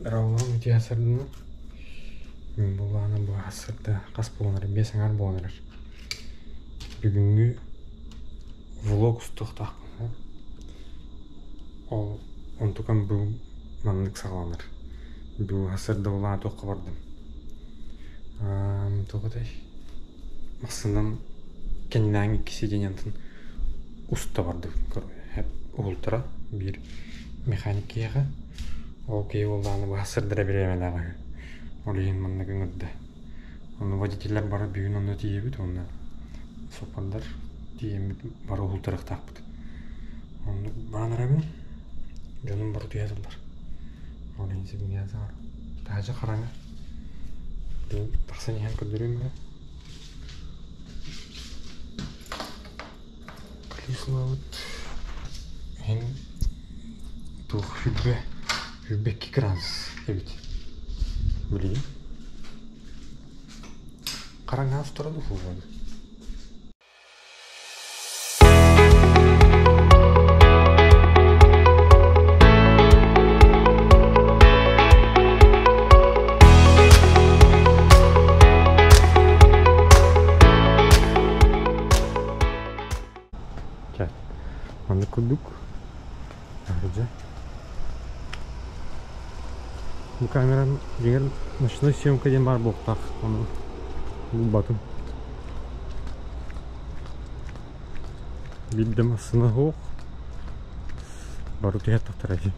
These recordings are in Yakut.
Дорооболоруҥ үтүө саргыны. Мин буоллаҕына бу сарсыарда хас буолан эрэр, 5 аҥаар буолан эрэр. Бүгүҥҥү влог устуохтаахпын. Ол онтукам бу маннык саҕаланар. Бу сарсыарда буоллаҕына туохха бардым? Туох этэй? Массыынам кэннинээҥи икки сиденьятын уста бардым. Уһултара биир механик киһиэхэ. Ол киһи буоллаҕына быһа сырдара бириэмэлээх үһү. Ол иһин маннык ыҥырда. Ону водителлэр бары бүгүн онно тиийэбит уонна суоппардар тиийэммит бары уһултарыахтаахпыт. Оннук баран эрэбин. Дьонум бары түһэ сылдьар. Ол иһин сибиҥҥээн саҥар. Таһырдьа хараҥа. Тахсан иһэн көрдөрүөм эрэ. Креслобут иһин туох 22 градус эбит билигин. Хараҥа устара духуобай. Чэ, маннык курдук таһырдьа. Бу камерам дьиҥэр ночной съемка диэн баар буолуохтаах, ону булбатым. Биир да массыына суох, бары түһэ тахтара дии.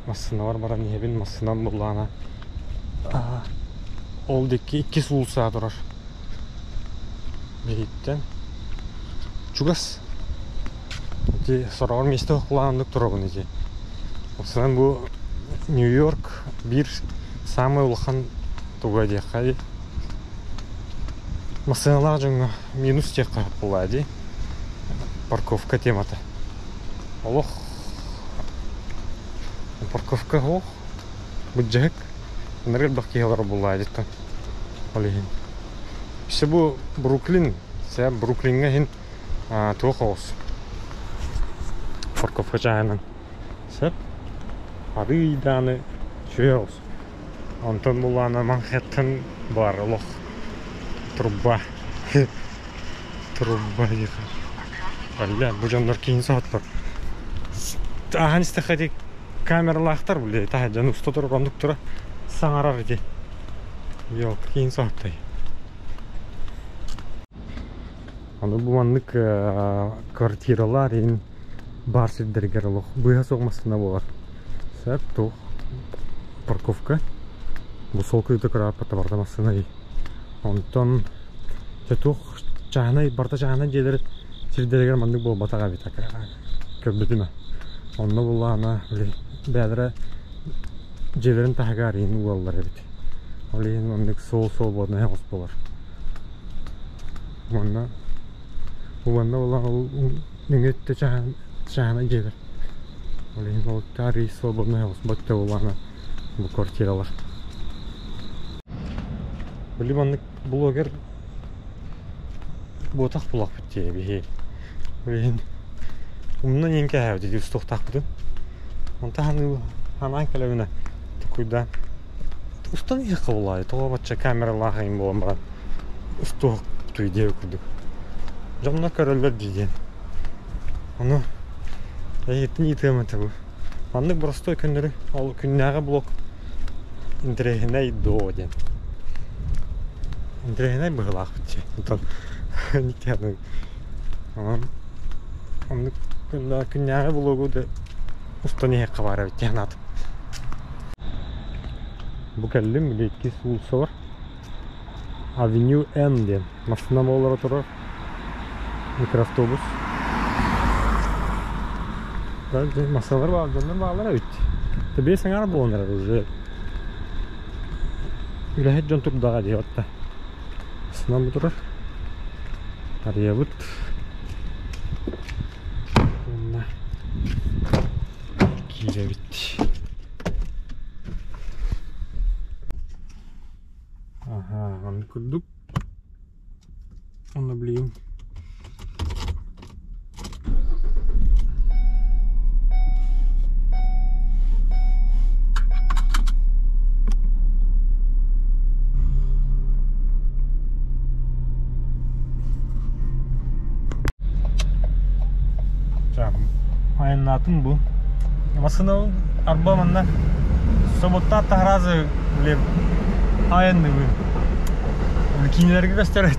Массыыналар баран иһэбин, массыынам буоллаҕына ол диэки иккис уулуссаҕа турар. Биһиттэн чугас. Ити сороҕор миэстэ укулааннык турабын ити. Уопсайынан бу Нью-Йорк биир саамай улахан туга диэххэ массыыналаах дьоҥҥо минус диэххэ буоллаҕа дии. Парковка темата. Олох парковка суох, былдьаһык, ынырык элбэх киһи олорор буоллаҕа дьиттэн. Ол иһин. Өссө бу Бруклин, Бруклиҥҥа иһин туох оҕус парковка чааһынан сөп. Арыый даҕаны үчүгэй оҕус. Онтон буллаҕына Манхэттен баар олох труба труба диэххэ. Бу дьоннор киин соһоттор. Ааһан истэххэ ити камералаахтар били таһырдьаны уста турар оннук тура саҥарар ити. Елка киин соһоттой. Аны бу маннык квартиралар иһин баар сирдэригэр олох быыһа суох массыына буолар. Сөп туох парковка. Бу суол кырыыта кырааппата барыта массыына дии. Онтон дьэ туох чааһынай барыта чааһынай дьиэлэр сирдэригэр маннык буолбатах эбит көрбүтүм ээ. Онно буллаҕына били бэйэлэрэ дьиэлэрин таһыгар иһин угаллар эбит. Ол иһин маннык суол-суол буолан хос буолар. Уонна уонна ол нөҥүө өттө чааһынай дьиэлэр. Ол иһин ол арыый свободнай хос бөттө буоллаҕына бу квартиралар. Били маннык блогер буотах булахпыт дии биһи. Ол иһин умнан иһин кээһэбит ити устуохтаахпытын. Онтон ханаан кэлэбинэ токуйдаан устан иһиэххэ буоллаҕа тоҕо бачча камералаах эҥин буолан баран устуохтуй диэбит курдук. Дьоннор көрөллөр дии диэн. Ону эйигиттэн ыйытыам этэ бу. Маннык боростуой көннөрү ол күннээҕи блог интэриэһинэй дуо диэн. Интэриэһинэй быһыылаахпыт дии. Онтон онон оннук күннээҕи блогу да устан иһиэххэ баар эбит диэн санаатым. Бу кэллим, били иккис уулуссалар. Авеню Н диэн массыына буолара турар. Микроавтобус. Массыыналар баар, дьоннор бааллар эбит. Тэбиэс аҥаара буолан эрэр уже. Үлэһит дьон турдаҕа дии отта. Массыынам бу турар. Арыйабыт. Уонна киирэбит. Аха, маннык курдук. Онно билигин. Айаннаатым бу. Массыына арба манна соботтаах таһаразы били айанныыбын. Киинэлэргэ көстөр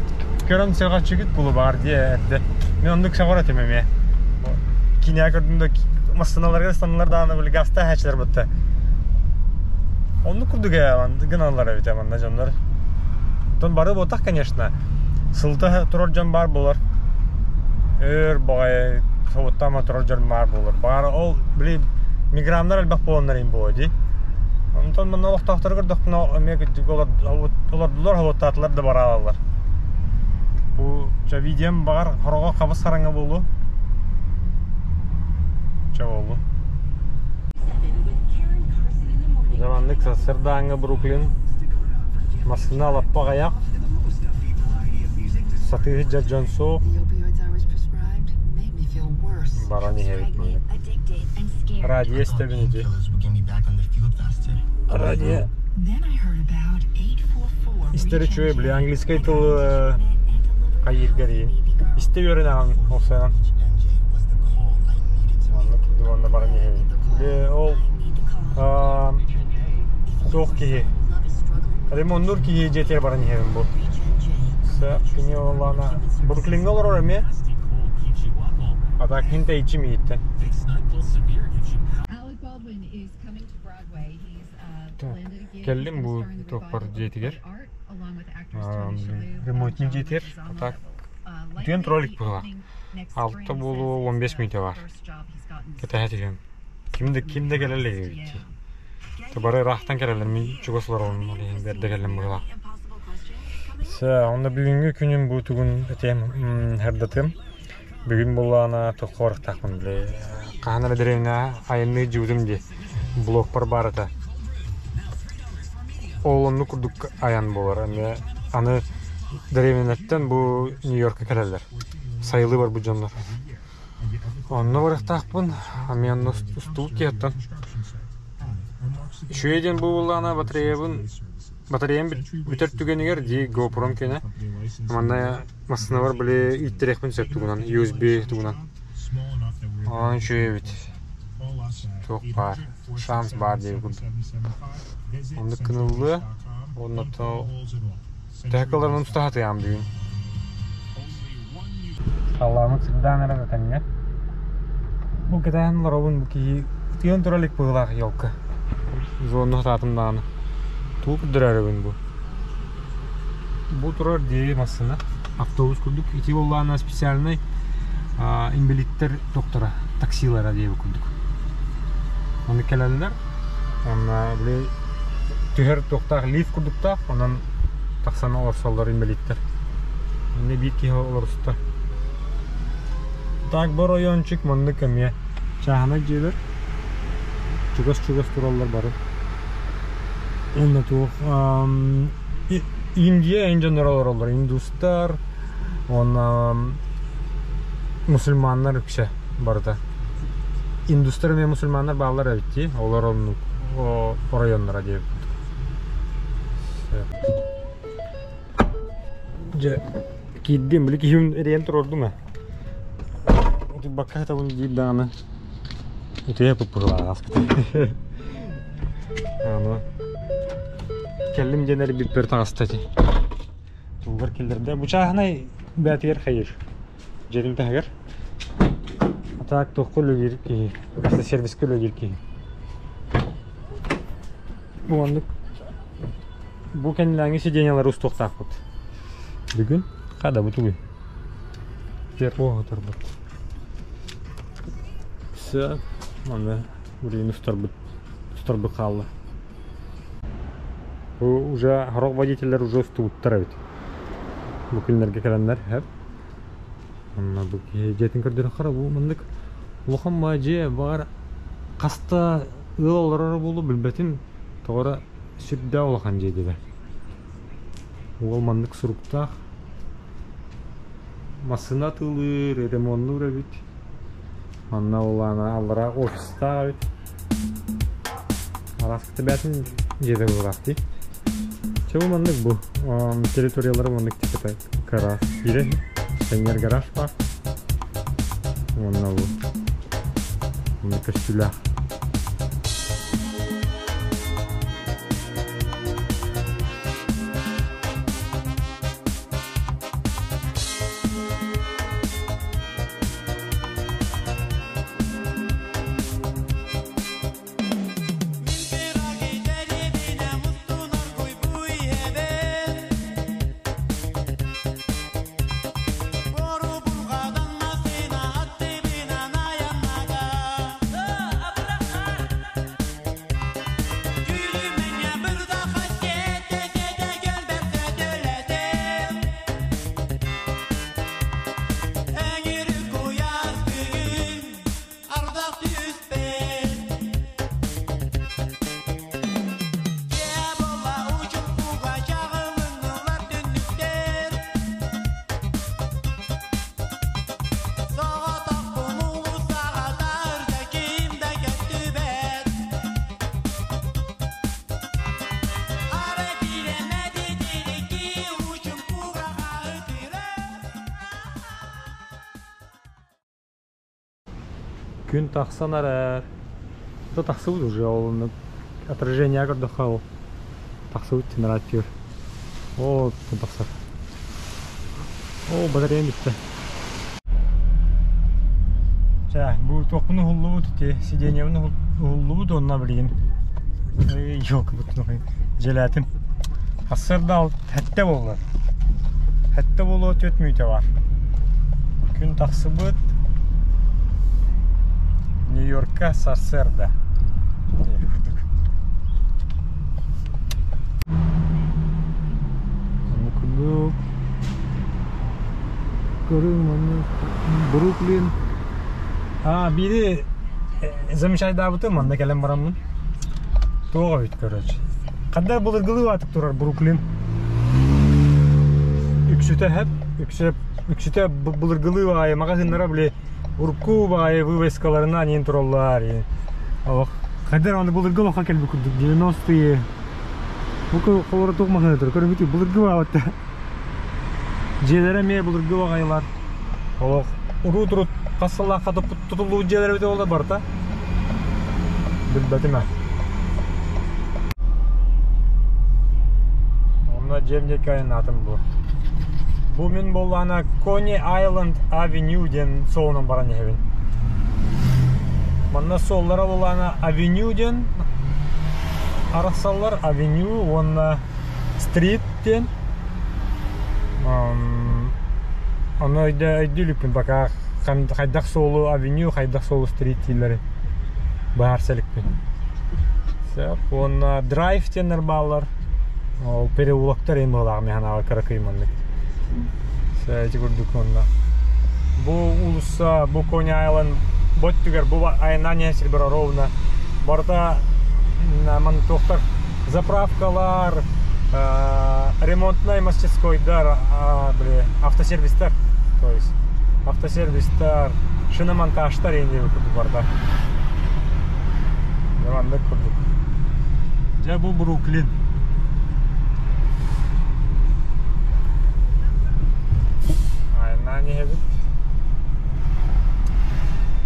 көрөн сөҕөччүгүт булу баар дии эрдэ. Мен оннук сөҕөр этим эмиэ. Киинэҕэ көрдүм да массыыналарга ыстаналар даҕаны били газтаах ээчилэр бытта. Оннук курдук ээ гыналлар эбит манна дьоннор. Оттон бары буотах, конечно. Сылта турар дьон баар буолар. Өр баҕайы собуттаама турар дьон баар буолар. Баҕар ол били миграннар элбэх буоланнар им буо дии. Онтон манна олохтоохтору көрдөхпүнэ эмиэ кырдьык олордулар, собуттаатылар да бараалалар. Бу чэ видеом баҕар хороҕо хабыс хараҥа буолуо. Чэ буоллун. Дьэ маннык сарсыардааҥҥы Бруклин массыына лаппа аҕыйах, сатыыһыт дьон дьон суох, баран иһэбит маннык. Радио истэбин ити. Радио истэр үчүгэй били английскай тылы хайыырга диин. Истэ үөрэнэҕин ол сынан. Маннык уонна баран иһэбин. Били ол Туох киһи? Ремоннуур киһи дьиэтигэр баран иһэбин бу. Кини олаана Бруклиҥҥа олорор эмиэ. А так хин тэйиччи мииттэн. Кэллим бу туохпар дьиэтигэр. Ремонтник дьиэтигэр. А так бүтүөн троллик быһыылаах. Алта буолуо 15 мүнүүтэ бар. Кэтэһэ түһүөм. Ким да ким да кэлэ илик эбит дии. Бары ыраахтан кэлэллэр, мин чугас олоробун, ол иһин эрдэ кэллим быһыылаах. Сэ, онно бүгүҥҥү күнүм бу тугун этиэм, ырдатыам. Бүгүн буоллаҕына туохха барыахтаахпын били хаһан эрэ дэриэбинэҕэ айанныы дьиибитим дии, блокпар баар этэ. Ол оннук курдук айан буолар. Эмиэ аны дэриэбинэттэн бу Нью-Йорка кэлэллэр. Сайылыы барбыт дьоннор. Онно барыахтаахпын, эмиэ онно устубут киһиттэн. Үчүгэй диэн бу буоллаҕына батареябын батареям бүтэр түгэнигэр дии GoPro-м кэнэ манна массыыналар били ииттэриэхпин сөп тугунан USB тугунан. Онон үчүгэй эбит. Туох баар, шанс баар диэбит курдук. Оннук гыныллыа уонна то Төһө кылларынан тута сатыам бүгүн. Халлааммыт сырдаан эрэр этэҥҥэ. Бу кэтээн олоробун бу киһи ытыйан тура илик быһыылаах елка. Зонну сатаатым даҕаны. Тугу көрдөрөрөбүн бу? Бу турар дии массыына. Автобус курдук. Ити буоллаҕына специальный инбэлииттэр доктора, таксилара диэбит курдук. Ону кэлэллэр. Уонна били түһэр туохтаах лифт курдуктаах, онон тахсан олорсоллор инбэлииттэр. Иннэ биир киһи олоруста. Так бу оройуончик маннык эмиэ чааһынай дьиэлэр чугас-чугас тураллар бары. Уонна туох Индия эн дьонноро олороллор, индустар уонна мусульманнар үксэ барыта. Индустар эмиэ мусульманнар бааллар эбит дии, олор оннук оройуоннара диэбит. Дьэ, киирдим, били киһим эрэйэн туруордум ээ. Утуйбакка сытабын диир даҕаны, утуйа пыппыһылаах Аны кэллим диэн эрбиппэр таҕыста ити. Тугар киллэрдэ. Бу чааһынай бээтигэр хайыр. Дьиэтин таһыгар. А так туохха үлэлиир киһи, автосервиска үлэлиир киһи. Бу оннук бу кэннилээҥҥи сиденьелары устуохтаахпыт. Бүгүн хада бу тугуй? Тепло турбут. Все, маны билигин устарбыт устарбыт хаалла. Бу уже сорох водителлэр уже устубуттар эбит. Бу күннэргэ кэлэннэр һэп. Онно бу киһи дьиэтин көрдөрөххө бу маннык улахан ма дьиэ баҕар хаста ыал олороро буолуо билбэтим. Тоҕо эрэ сүрдээх улахан дьиэ диэтэ. Уол маннык суруктаах. Массыына атыылыыр, ремоннуур эбит. Манна улаана аллараа офистаах эбит. Араас бээтин дьиэтэ быһыылаах дии. Чэ бу маннык бу территориялара маннык типа гараж киирэ сэнньэр гараж баар. Уонна бу. Онно көстүүлээх. Күн тахсан эрэр. Это тахсыбыт уже ол отражение көрдөххө ол тахсыбыт температур. О, күн тахсар. О, батареям бүттэ. Чэ, бу туохпун уһуллубут ити сиденьебин уһуллубут уонна билигин елка дьиэлээтим. Сарсыарда сэттэ буолла. Сэттэ буолуо түөрт мүнүүтэ баар. Күн тахсыбыт. Нью-Йоркка сарсыарда. Манна курдук көрүҥ манна Бруклин. А, биири замечайдаабытым манна кэлэн бараммын. Туох эбит короче. Ханна былыргылыы аатык турар Бруклин. Үксүтэ хэп, үксэ үксүтэ былыргылыы баайы маҕаһыыннара били урукку баайы вывескаларынан иин тураллар. Олох хайдар аны былыргы олоххо кэлбит курдук 90-е Бу холоро туох маһына турар көрүҥүтүй былыргы баабатта. Дьиэлэрэ эмиэ былыргы баҕайылар. Олох урут-урут хас сыллаахха тутуллубут дьиэлэр эбитэ буолла барыта. Билбэтим ээ. Онно дьиэм диэки айаннаатым бу. Бу мин буоллаҕына Кони Айленд Авеню диэн суолунан баран иһэбин. Манна суоллара буоллаҕына Авеню диэн арахсаллар Авеню уонна Стрит диэн ону өйдүү иликпин пока хайдах суолу авеню хайдах суолу стрит дииллэрин быһаарса иликпин сөп уонна драйв диэннэр бааллар ол переулоктар эҥин быһыылаах мин санаабар кыракый маннык ити курдук уонна бу уулусса бу Кони Айленд бу өттүгэр бу айаннаан иһэн сирбэр ровно барыта маннык туохтар заправкалар, ремонтнай мастерскойдар, били, автосервистар, то есть автосервистар, шиномонтажтар эҥин курдук барда. Маннык курдук. Дьэ бу Бруклин. Айаннаан иһэбит.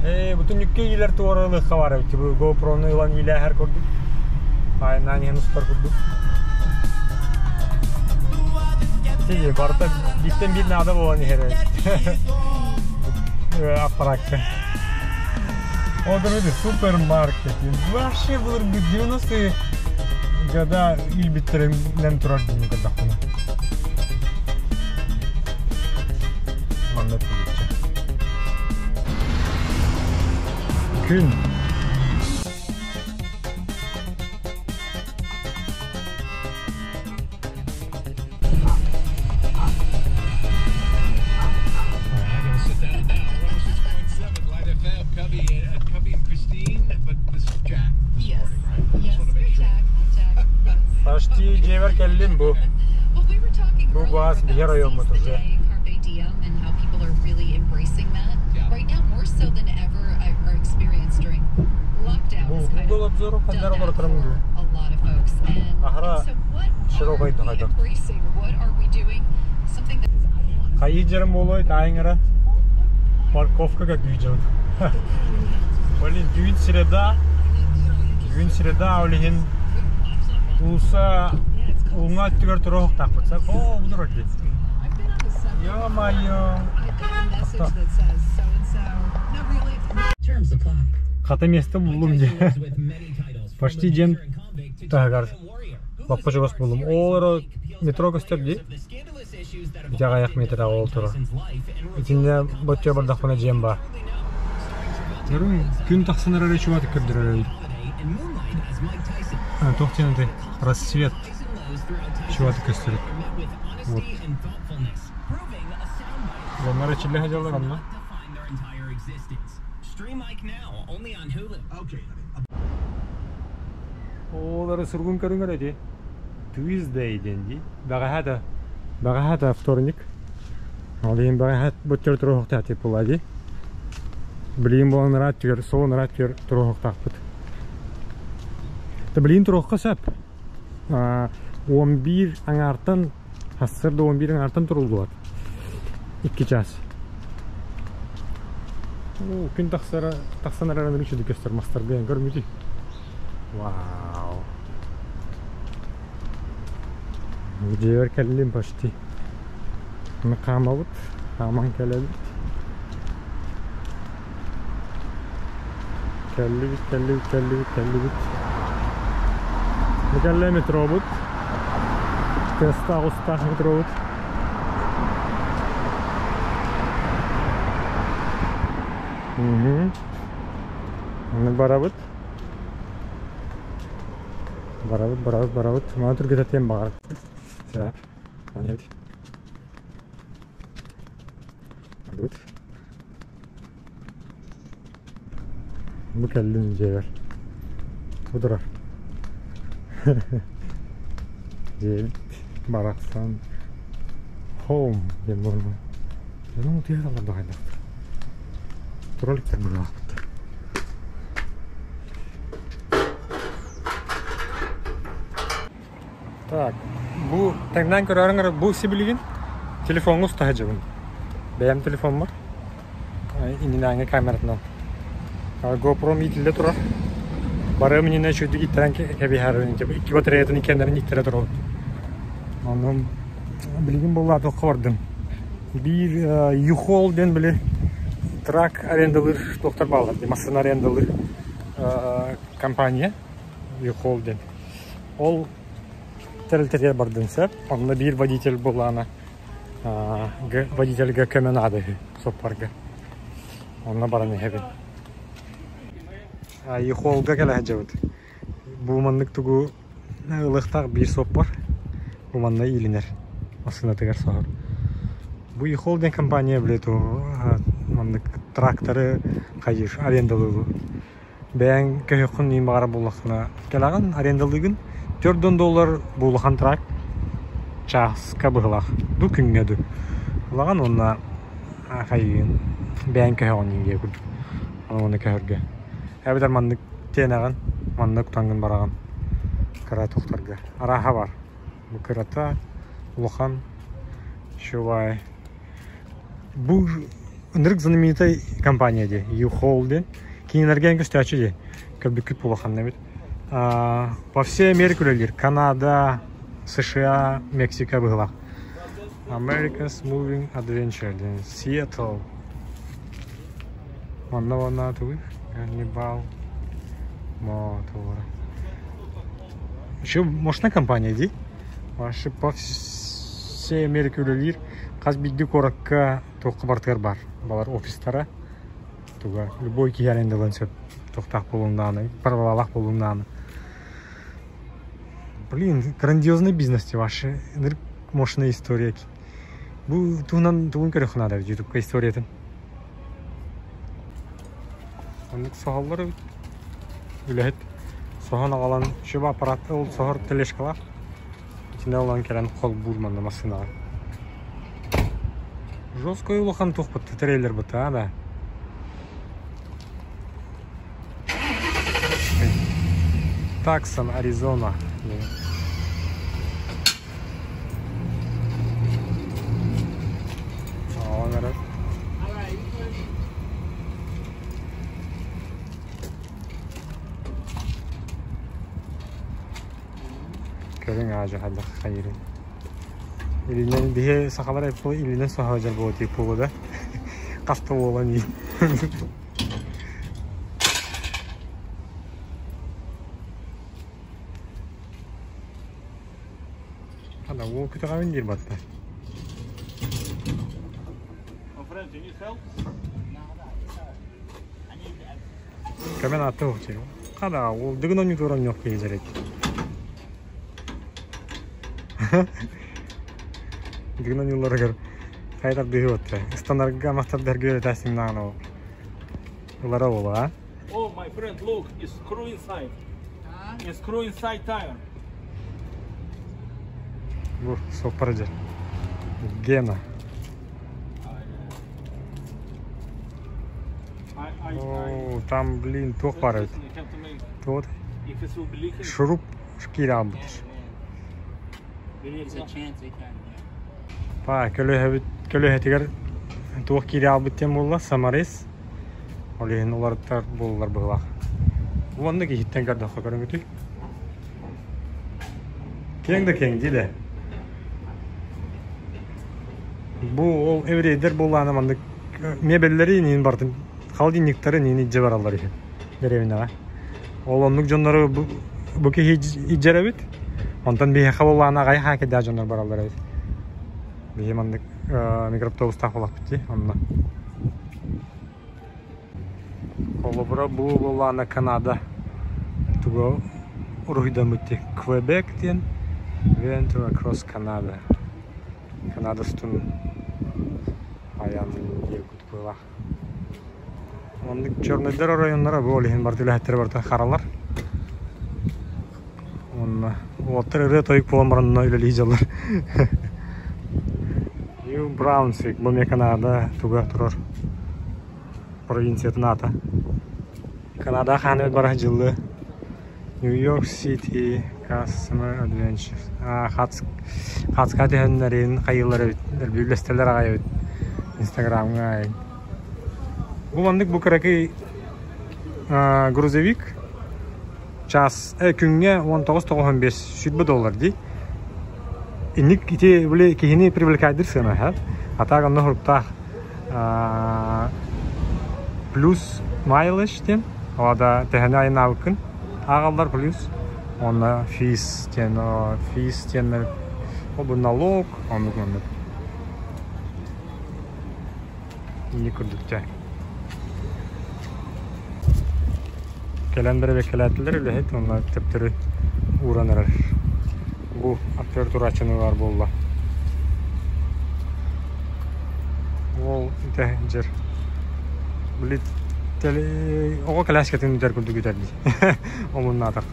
Ээ, бу түннүккэ иилэр туоралыахха баар эбит. Бу GoPro-ну ылан иилээһэр курдук. Айаннаан иһэн устар курдук. Тиги барыта бииртэн биир наада буолан иһэр эбит. Аппараакка. Ол да супермаркет. Вообще былыргы 90-е года илбиттэринэн турар диэн көрдөхпүнэ. Манна тиийбиччэ. Күн Почти дьиэбэр кэллим бу. Бу баас биһи райоммут уже. Бу Google обзору ханнар олорторум дуу? Аһара широкой хайдах. Хайыы дьэрим буолуой таайыҥ эрэ. Парковка как дьон. Блин, бүгүн среда. Бүгүн среда, ол иһин уулусса уҥа өттүгэр туруохтаахпыт. Оо, бу турар дии. Ё-моё. Хата место буллум дии. Почти дьиэм таһыгар лаппа чугас буллум. Ол эрэ метро көстөр дии. Ити аҕыйах метр ол турар. Итиннэ боччо бардахпына дьиэм баар. Күн тахсан эрэр чугатык көрдөрөр эбит. Туох диэн этэй? Рассвет чугатык көстөр. Вот. Дьоннор эчиллэ сылдьаллар онно. Оолары сургун көрүҥэр эти Tuesday диэн дии. Бэҕэһээ да бэҕэһээ да вторник. Ол иһин бэҕэһээ боччор туруохтаах буолла дии. Билигин буолан ыраат түгэр, суон ыраат түгэр туруохтаахпыт. Да билигин туруохха сөп. 11 аҥаартан сарсыарда 11 аҥаартан туруллубат. 2 чаас. Күн тахсара тахсан эрэр үчүгэй көстөр мастарга көрмүтүй. Вау. Дьиэбэр кэллим почти. Хаамабыт, хааман кэлэбит. Кэллибит, кэллибит, кэллибит, кэллибит. Бу кэллэ метробут. Тыастаах устаах метробут. Угу. Барабыт. Барабыт, барабыт, барабыт. Маны түргэтэтиэн баҕар. Сөп. Быт. Бу кэллин дьиэбэр. Бу турар. Дьиэбит барахсан home диэн буолла. Дьонум утуйа саллар хайдах. Тура иликтэр быһыылаахпыт. Так, бу тэҥнээн көрөөрүҥ бу сибилигин телефоҥҥа уста сылдьабын. Бэйэм телефоммар иннинээҥҥи камератынан. GoPro иитиллэ турар. Барыам иннинэ үчүгэйдик иттэрэн кэбиһэрин, икки батареятын иккиэннэрин иттэрэ турабын. Онон билигин буолла туохха бардым. Биир U-Haul диэн били трак арендалыыр туохтар бааллар дии, массыына арендалыыр компания U-Haul диэн. Ол тэрилтэтигэр бардын сөп. Онно биир водитель буоллаҕына водительгэ көмө наада үһү суоппарга. Онно баран иһэбин. U-Haulга кэлэ сылдьабыт. Бу маннык тугу ылыахтаах биир суоппар бу манна иилинэр массыынатыгар соһор. Бу U-Haul диэн компания блядь маннык тракторы хайыыр арендалыыр. Бэйэҥ көһүөххүн иин баҕарар буоллаххына кэлэҕин, арендалыыгын. 4 доллар бу улахан трак чааска быһылаах ду күҥҥэ ду ылаҕын уонна хайыыгын бэйэҥ көһөҕүн диэн курдук ону көһөргө. Эбэтэр маннык тиэнэҕин, маннык тутаҥҥын бараҕын кыра тохторго. Арааһа бар. Бу кырата, улахан, чувай. Бу ынырык знаменитай компания дии, U-Haul диэн. Кинилэргэ көстөөччү дии. Көрбүккүт улахан эбит. По всей Америке үлэлиир. Канада, США, Мексика быһыылаах. America's Moving Adventure диэн. Seattle. Манна уонна тугуй? Ганнибал. Мотора. Еще мощная компания дии. Вообще по всей Америке үлэлиир. Хас биирдии куоракка туохха барытыгар баар. Балар офистара. Туга любой киһи арендалыан сөп. Туохтаах буолуҥнааны, правалаах буолуҥнааны. Блин, грандиозный бизнес ваши. Мощная история. Бу туһунан тугун көрүөххэ наада ютубка историятын. Оннук соһоллор эбит. Үлэһит соһон аҕалан шуба аппарат ол соһор тележкалаах. Итинэ ылан кэлэн холбуур манна массыынаҕа. Жесткой улахан туохпут трейлер быта да. Таксон, Аризона. Көрүҥ аадьа хайдах хайыырын. Илинэн биһи сахалар эппыл илинэн соһоодьар буолуо буолуо да. Хаста буолан иин. Хана уол күтэҕэбин диир батта. My friend, you need help? Кэмэн аатта уһуччу. Хада уол дыгын онньутуор онньуох киһи дьэрит. Дыгын онньууларыгар хайа тардыһыы батта. Ыстанарга мастардарга үөрэтээсиҥ ол. Ылара буолуо, а? Oh, my friend, look, it's screw inside. It's screw inside tire. Бу суоппара дьэ. Гена. Оо, там, блин, туох баар эбит? Туох? Шуруп киирэ хаалбыт. Па, көлөһөбүт көлөһөтүгэр туох киирэ хаалбыт диэн буолла, саморез. Ол иһин уларыттар буоллар быһыылаах. Уонна киһиттэн көрдөххө көрүҥүтүй. Киэҥ да киэҥ дии да. Бу ол еврейдэр буоллаҕына маннык мебеллэри иниин барытын холодильниктары иниин илдьэ бараллар үһү дэриэбинэҕэ. Ол оннук дьоннору бу, бу киһи илдьэр эбит. Онтон биһиэхэ буоллаҕына аҕай хаакыйдаах дьоннор бараллар эбит. Биһи маннык микроавтобустаах буоллахпыт дии онно. Холобура бу буоллаҕына Канада тугу уруһуйдаммыт дии Квебек диэн Venture across Canada Канада устун айан диэн курдук Оннук чернойдар оройуоннара бу ол иһин барыта үлэһиттэрэ барыта харалар. Уонна уолаттар ырыа-тойук буолан баранна үлэлии дьаллар. Нью Браунсвик бу эмиэ Канада туга турар провинциятын аата. Канада хааны бара дьыллы Нью-Йорк Сити Customer Adventure Хацка түһэннэрин хайыылар эбит үллэстэллэр аҕай эбит Инстаграмҥа Бу маннык бу кыракый грузовик час күҥҥэ 19,95 120 доллар дии. Инник ити били киһини привлекайдыр сыана ха. А так онно хуруктаах плюс mileage диэн ол да төһөнү айаннаабыккын ааҕаллар плюс уонна fees диэн fees диэннэр ол бу налог оннук оннук Инник курдук дьэ. Кэлэн бэрэбиэркэлээтилэр үлэһит уонна төптөрү ууран эрэр. Бу актер турааччыны баар буолла. Уол итэ дьэр. Били оҕо кэлээскэтин үтэр курдук үтэр дии. Омуннаатах.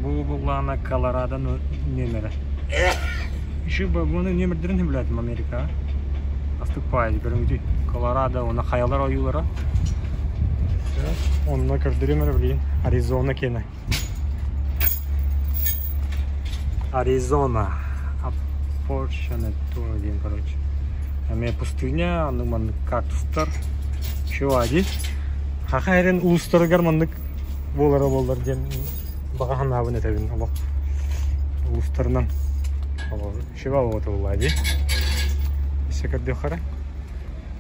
Бу буллаана Колорадо нүөмэрэ. Еще буну нүөмэрдэрин билэтим Америкаҕа. Астык паайы көрүҥүтүй. Колорадо уонна хайалар ойуулара. Онно көрдөрүм эрэ билигин Аризона киэнэ. Аризона. Apportioned диэн короче. Эмиэ пустыня, аны маннык кактустар. Еще ади. Хаха эрин улуустарыгар маннык буолара буоллар диэн баҕа санаабын этэбин олох улуустарынан шеба буолла дии өссө көрдүөххэ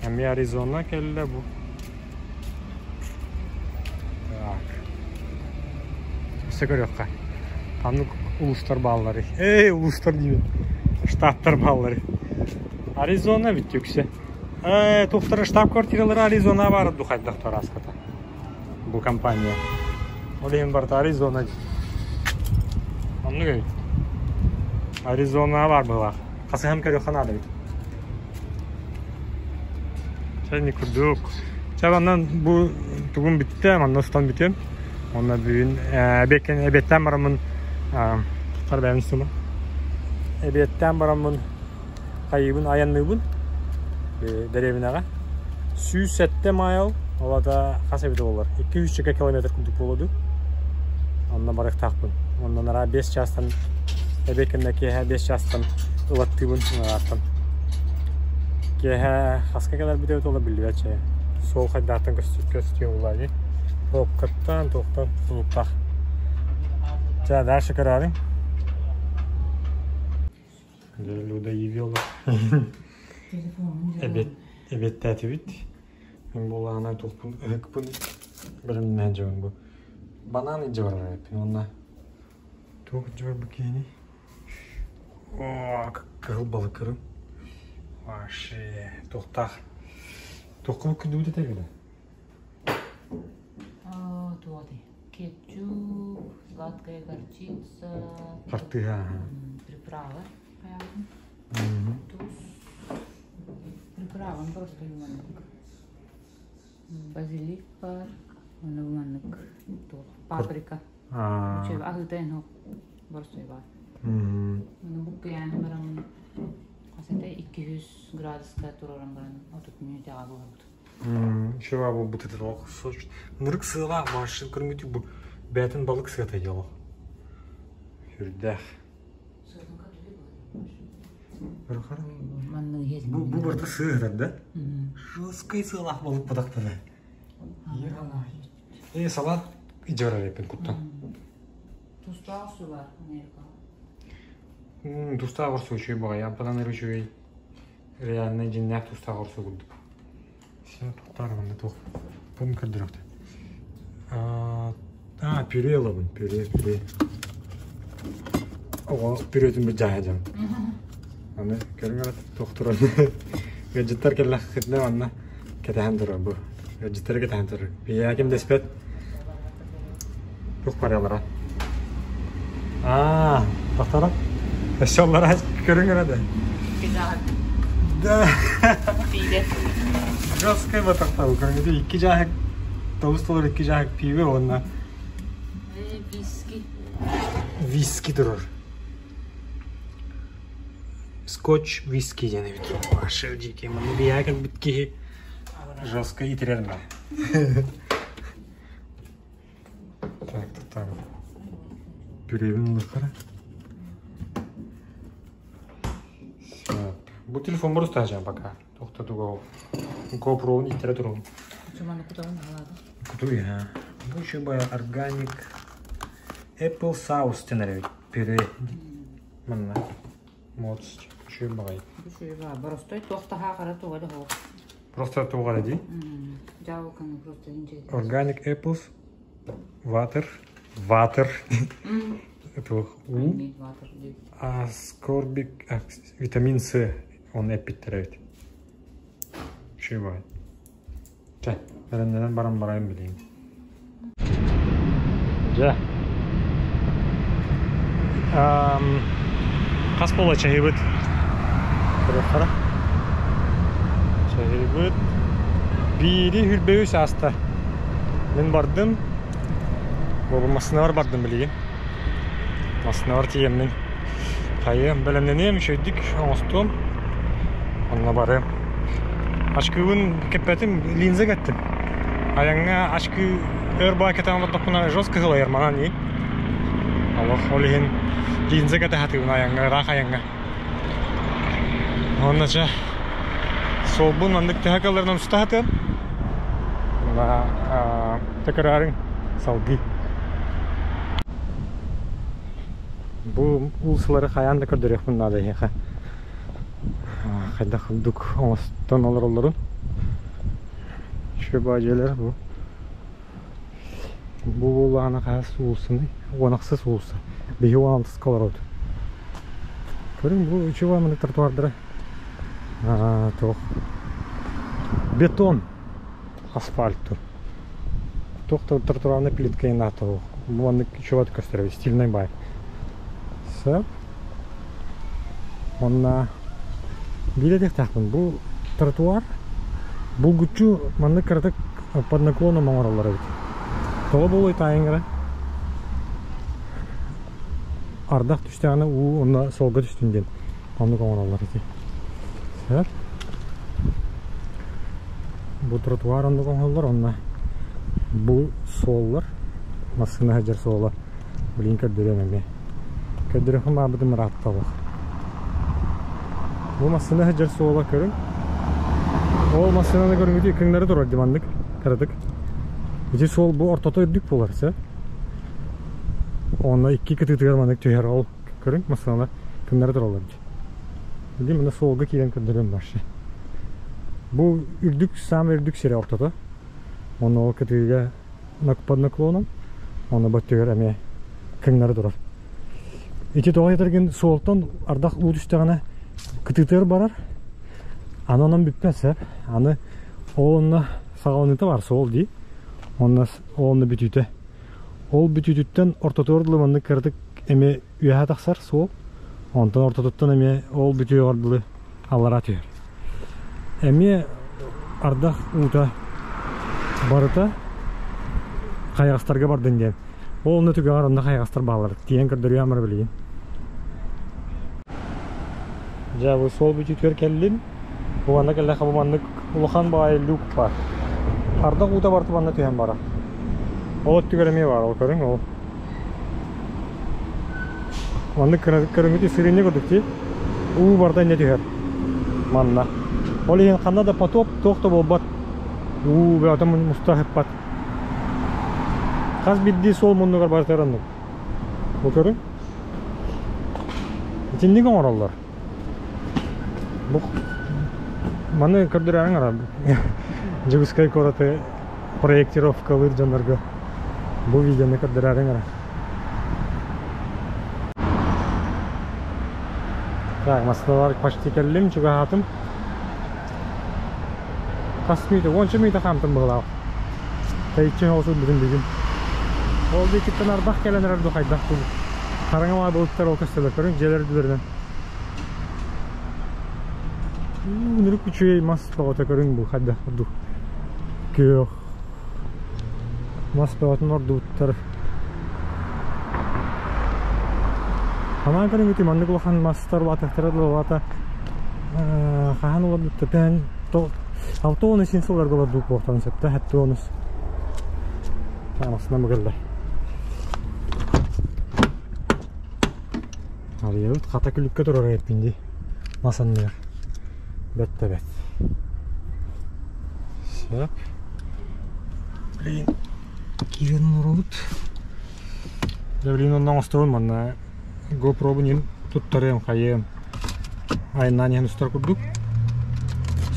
эмиэ Аризона кэллэ бу так өссө көрүөххэ ханнык улуустар баалларый эй улуустар диибин штаттар баалларый Аризона бүттэ үксэ Ээ, туохтара штаб-квартиралара Аризона баар дуу хайдах араската бу компания. Ол иһин барыта Аризона Оннук эбит. Аризона баар быһыылаах. Хасыһан көрүөххэ наада эбит. Чэ, не курдук. Чэ, манна бу тугум бүттэ, манна устан бүтүөм. Онно бүгүн эбиэттээн бараммын бэйэм сума. Эбиэттээн бараммын хайыыбын айанныыбын дэриэбинэҕэ 107 майл ол аата хас эбитэ буолар 200 километр курдук буолуо дуу онно барыахтаахпын онно нараа 5 чаастан эбиэт кэннэ киэһэ 5 чаастан ылаттыыбын ырааттан киэһэ хаска кэлэрбит эбит ол биллибэт чэ суол хайдаахтан көстүө буоллаа дии пробкаттан туохтан тутулуктаах. Ча, дальше көрөөрүҥ. Люда явила. Эбет, эбеттээтибит. Мин буолаана туохпун ыһыкпын бэлэмнээн дьабын бу. Банан илдьэ барар эбиппин уонна туох илдьэ барбыт киһиний? Оо, кыһыл балыкырым. Вообще, туохтаах. Туохха күндүбүт этэ эбитэ? Туох Кетчуп, сладкая горчица, Хартыыһа. Приправа Туус. Приправам просто юманнык. Базилик бар, оны маннык туох паприка. Аһыыта эн боростой бар. Оны буккуйаан баран хасата 200 градуска тураран баран 30 мүнөтөҕө буолбут. Еще буолбут этэ Нырык сыалаах машин көрүҥүтү бу бээтин балык сыата дьоло. Сүрдээх. Бу бу барыта сыыһырар да? Жесткай сыалаах балык бадахтана. Э, салат идёрар эпин куттан. Тустаах су бар Америкаҕа. Тустаах орсу үчүгэй баҕайы, аппатан эрэ үчүгэй реальный дьиҥнээх тустаах орсу курдук. Все, туохтаар манна туох пун көрдөрөхтө. А, пюре ылабын, пюре, пюре. Оҕо пюретин быдьааһа дьон. Аны көрүҥ туох турар. Ыалдьыттар кэллэххитинэ манна кэтэһэн турар бу. Ыалдьыттары кэтэһэн турар. Биһиэхэ ким дэспэт туох барыалара. Аа, тохторо. Өссө оллара көрүҥ эрэ да. Да. Жесткай батахтабы көрүҥүтү икки дьааһык тоҕус доллар икки дьааһык пиибэ уонна Виски. Виски турар. Скотч виски диэн эбит. Ваша дикий маны биһиэхэ кэлбит киһи жестко итирэр мэ. Так, так. Пюребин ылыххара. Бу телефон устаачаан пока. Тохтотуга GoPro-ун иттэрэ турабын. Чуманы кутабын халаады. Кутуй, ha. Бу еще бая organic Apple sauce тенер пюре. Манна. Моц үчүгэй баҕайы. Үчүгэй баҕайы. Боростой туох таһаа хара туга да суох. Просто туга дии. Дьаабылканы просто инче. Organic apples, water, water. Туох уу. Аскорбик, витамин С он эппиттэр эбит. Үчүгэй баҕайы. Чэ, бэлэмнэнэн баран барайын билигин. Дьэ. Хас буола чаһыыбыт? Көрүөххэ Чаһыыбыт биири хүрбэйүс ааста. Мин бардым. Бу массыынабар бардым билигин. Массыынабар тиийэммин хайыам бэлэмнэниэм үчүгэйдик оҥостуом. Онно барыам. Ачкыыбын кэппэтим, линза кэттим. Айаҥҥа ачкыы өр баа кэтэн олордохпуна жестко сылайар манан ии. Олох ол иһин линза кэтэ сатыыбын айаҥҥа, ыраах айаҥҥа. Уонна чэ суолбун маннык төһө кыалларынан уста сатыам. Уонна төкөрөөрүҥ салгыы. Бу уулуссалары хайаан да көрдөрүөхпүн наада эһиэхэ. Хайдах курдук оҥостон олороллорун. Үчүгэй дьиэлэр бу. Бу буоллаҕына хаһыс уулуссаный? Уон ахсыс уулусса. Биһи уон алтыска олоробут. Көрүҥ бу үчүгэй маннык тротуардара туох бетон асфальт туох да тротуарная плитка наата бу маннык үчүгэй көстөр стильный бай сөп Уонна биир этиэхтээхпин, бу тротуар булгуччу маннык кыратык под наклоном оҥороллор эбит. Тоҕо буолуой таайыҥ эрэ? Ардах түстэҕинэ уу онно суолга түстүн диэн оннук оҥороллор ити. Сөп. Бу тротуар оннук оҥоһуллар, онно бу суоллар, массыына сылдьар суола Блин, көрдөрүөм эмиэ. Көрдөрүөххүн баҕарбытым ыраатта олох. Бу массыына сылдьар суола көрүҥ. Ол массыынаны көрүҥүтү иккиҥнэри турар дии маннык кыратык. Ити суол бу ортото үрдүк буолар, сөп. Онно икки кытыытыгар маннык түһэр ол көрүҥ массыыналар кыннары тураллар дии. Билигин мына суолга киирэн көрдөрүөм вообще. Бу үрдүк саамай үрдүк сирэ ортото. Онно ол кытыыга под наклоном, онно бөттүгэр эмиэ кыҥнары турар. Ити тоҕо этэргин суолтан ардах уу түстэҕинэ кытыытыгар барар. Аны онон бүппэт сөп. Аны ол онно саҕаланыыта бар суол дии. Онно ол онно бүтүүтэ. Ол бүтүүтүттэн ортотугар дылы маннык кыратык эмиэ үөһэ тахсар суол. Онтон ортотуттан эмиэ ол бүтүөҕэр дылы аллараа түһэр. Эмиэ ардах уута барыта хайаҕастарга бардын диэн. Ол онно түгэҕэр онно хайаҕастар бааллар. Тиийэн көрдөрүөм эрэ билигин. Дьэ, бу суол бүтүүтүгэр кэллим. Бу манна кэллэххэ бу маннык улахан баҕайы люк баар. Ардах уута барыта манна түһэн барар. Ол өттүгэр эмиэ баар, ол көрүҥ ол. Маннык көрүҥҥүт сырыынньа курдук дии. Уу барыта инньэ түһэр. Манна. Ол иһин ханна да потоп туох да буолбат. Уу бөҕөтө муста сыппат. Хас биирдии суол муннугар барытыгар оннук. Бу көрүҥ. Итинник оҥороллор. Бу маны көрдөрөөрүҥ ара Дьокуускай куораты проектировкалыыр дьоннорго бу видеону көрдөрөөрүҥ ара. Так, массыыналар почти кэллим, чугаһаатым. Хас мүнүүтэ, уонча мүнүүтэ хаамтым быһыылаах. Тэйиччи соҕус ылбытым бүгүн. Ол диэкиттэн ардах кэлэн эрэр дуу хайдах дуу. Хараҥа маа былыттар ол көстөлөр. Көрүҥ, дьиэлэр үрдүлэринэн. Үнүрүк үчүгэй мас бөҕөтө көрүҥ бу хайдах курдук күөх мас бөҕөтүн ордубуттар. Ханаан көрүҥүтүй маннык улахан мастар улаатыахтара улаата хаһан олорбуттар 63 сылларга олордубут буолуохтарын сөптөөх 73 Таҥасынан быгыллар. Арыйабыт хата күлүккэ турар эбиппин дии. Мас анныгар. Бэт да бэт. Сөп. Блин, киирэн олоробут. Дьэ, блин, онно оҥостобун манна GoPro-бун иһин туттарыам, хайыам. Айаннаан иһэн устар курдук.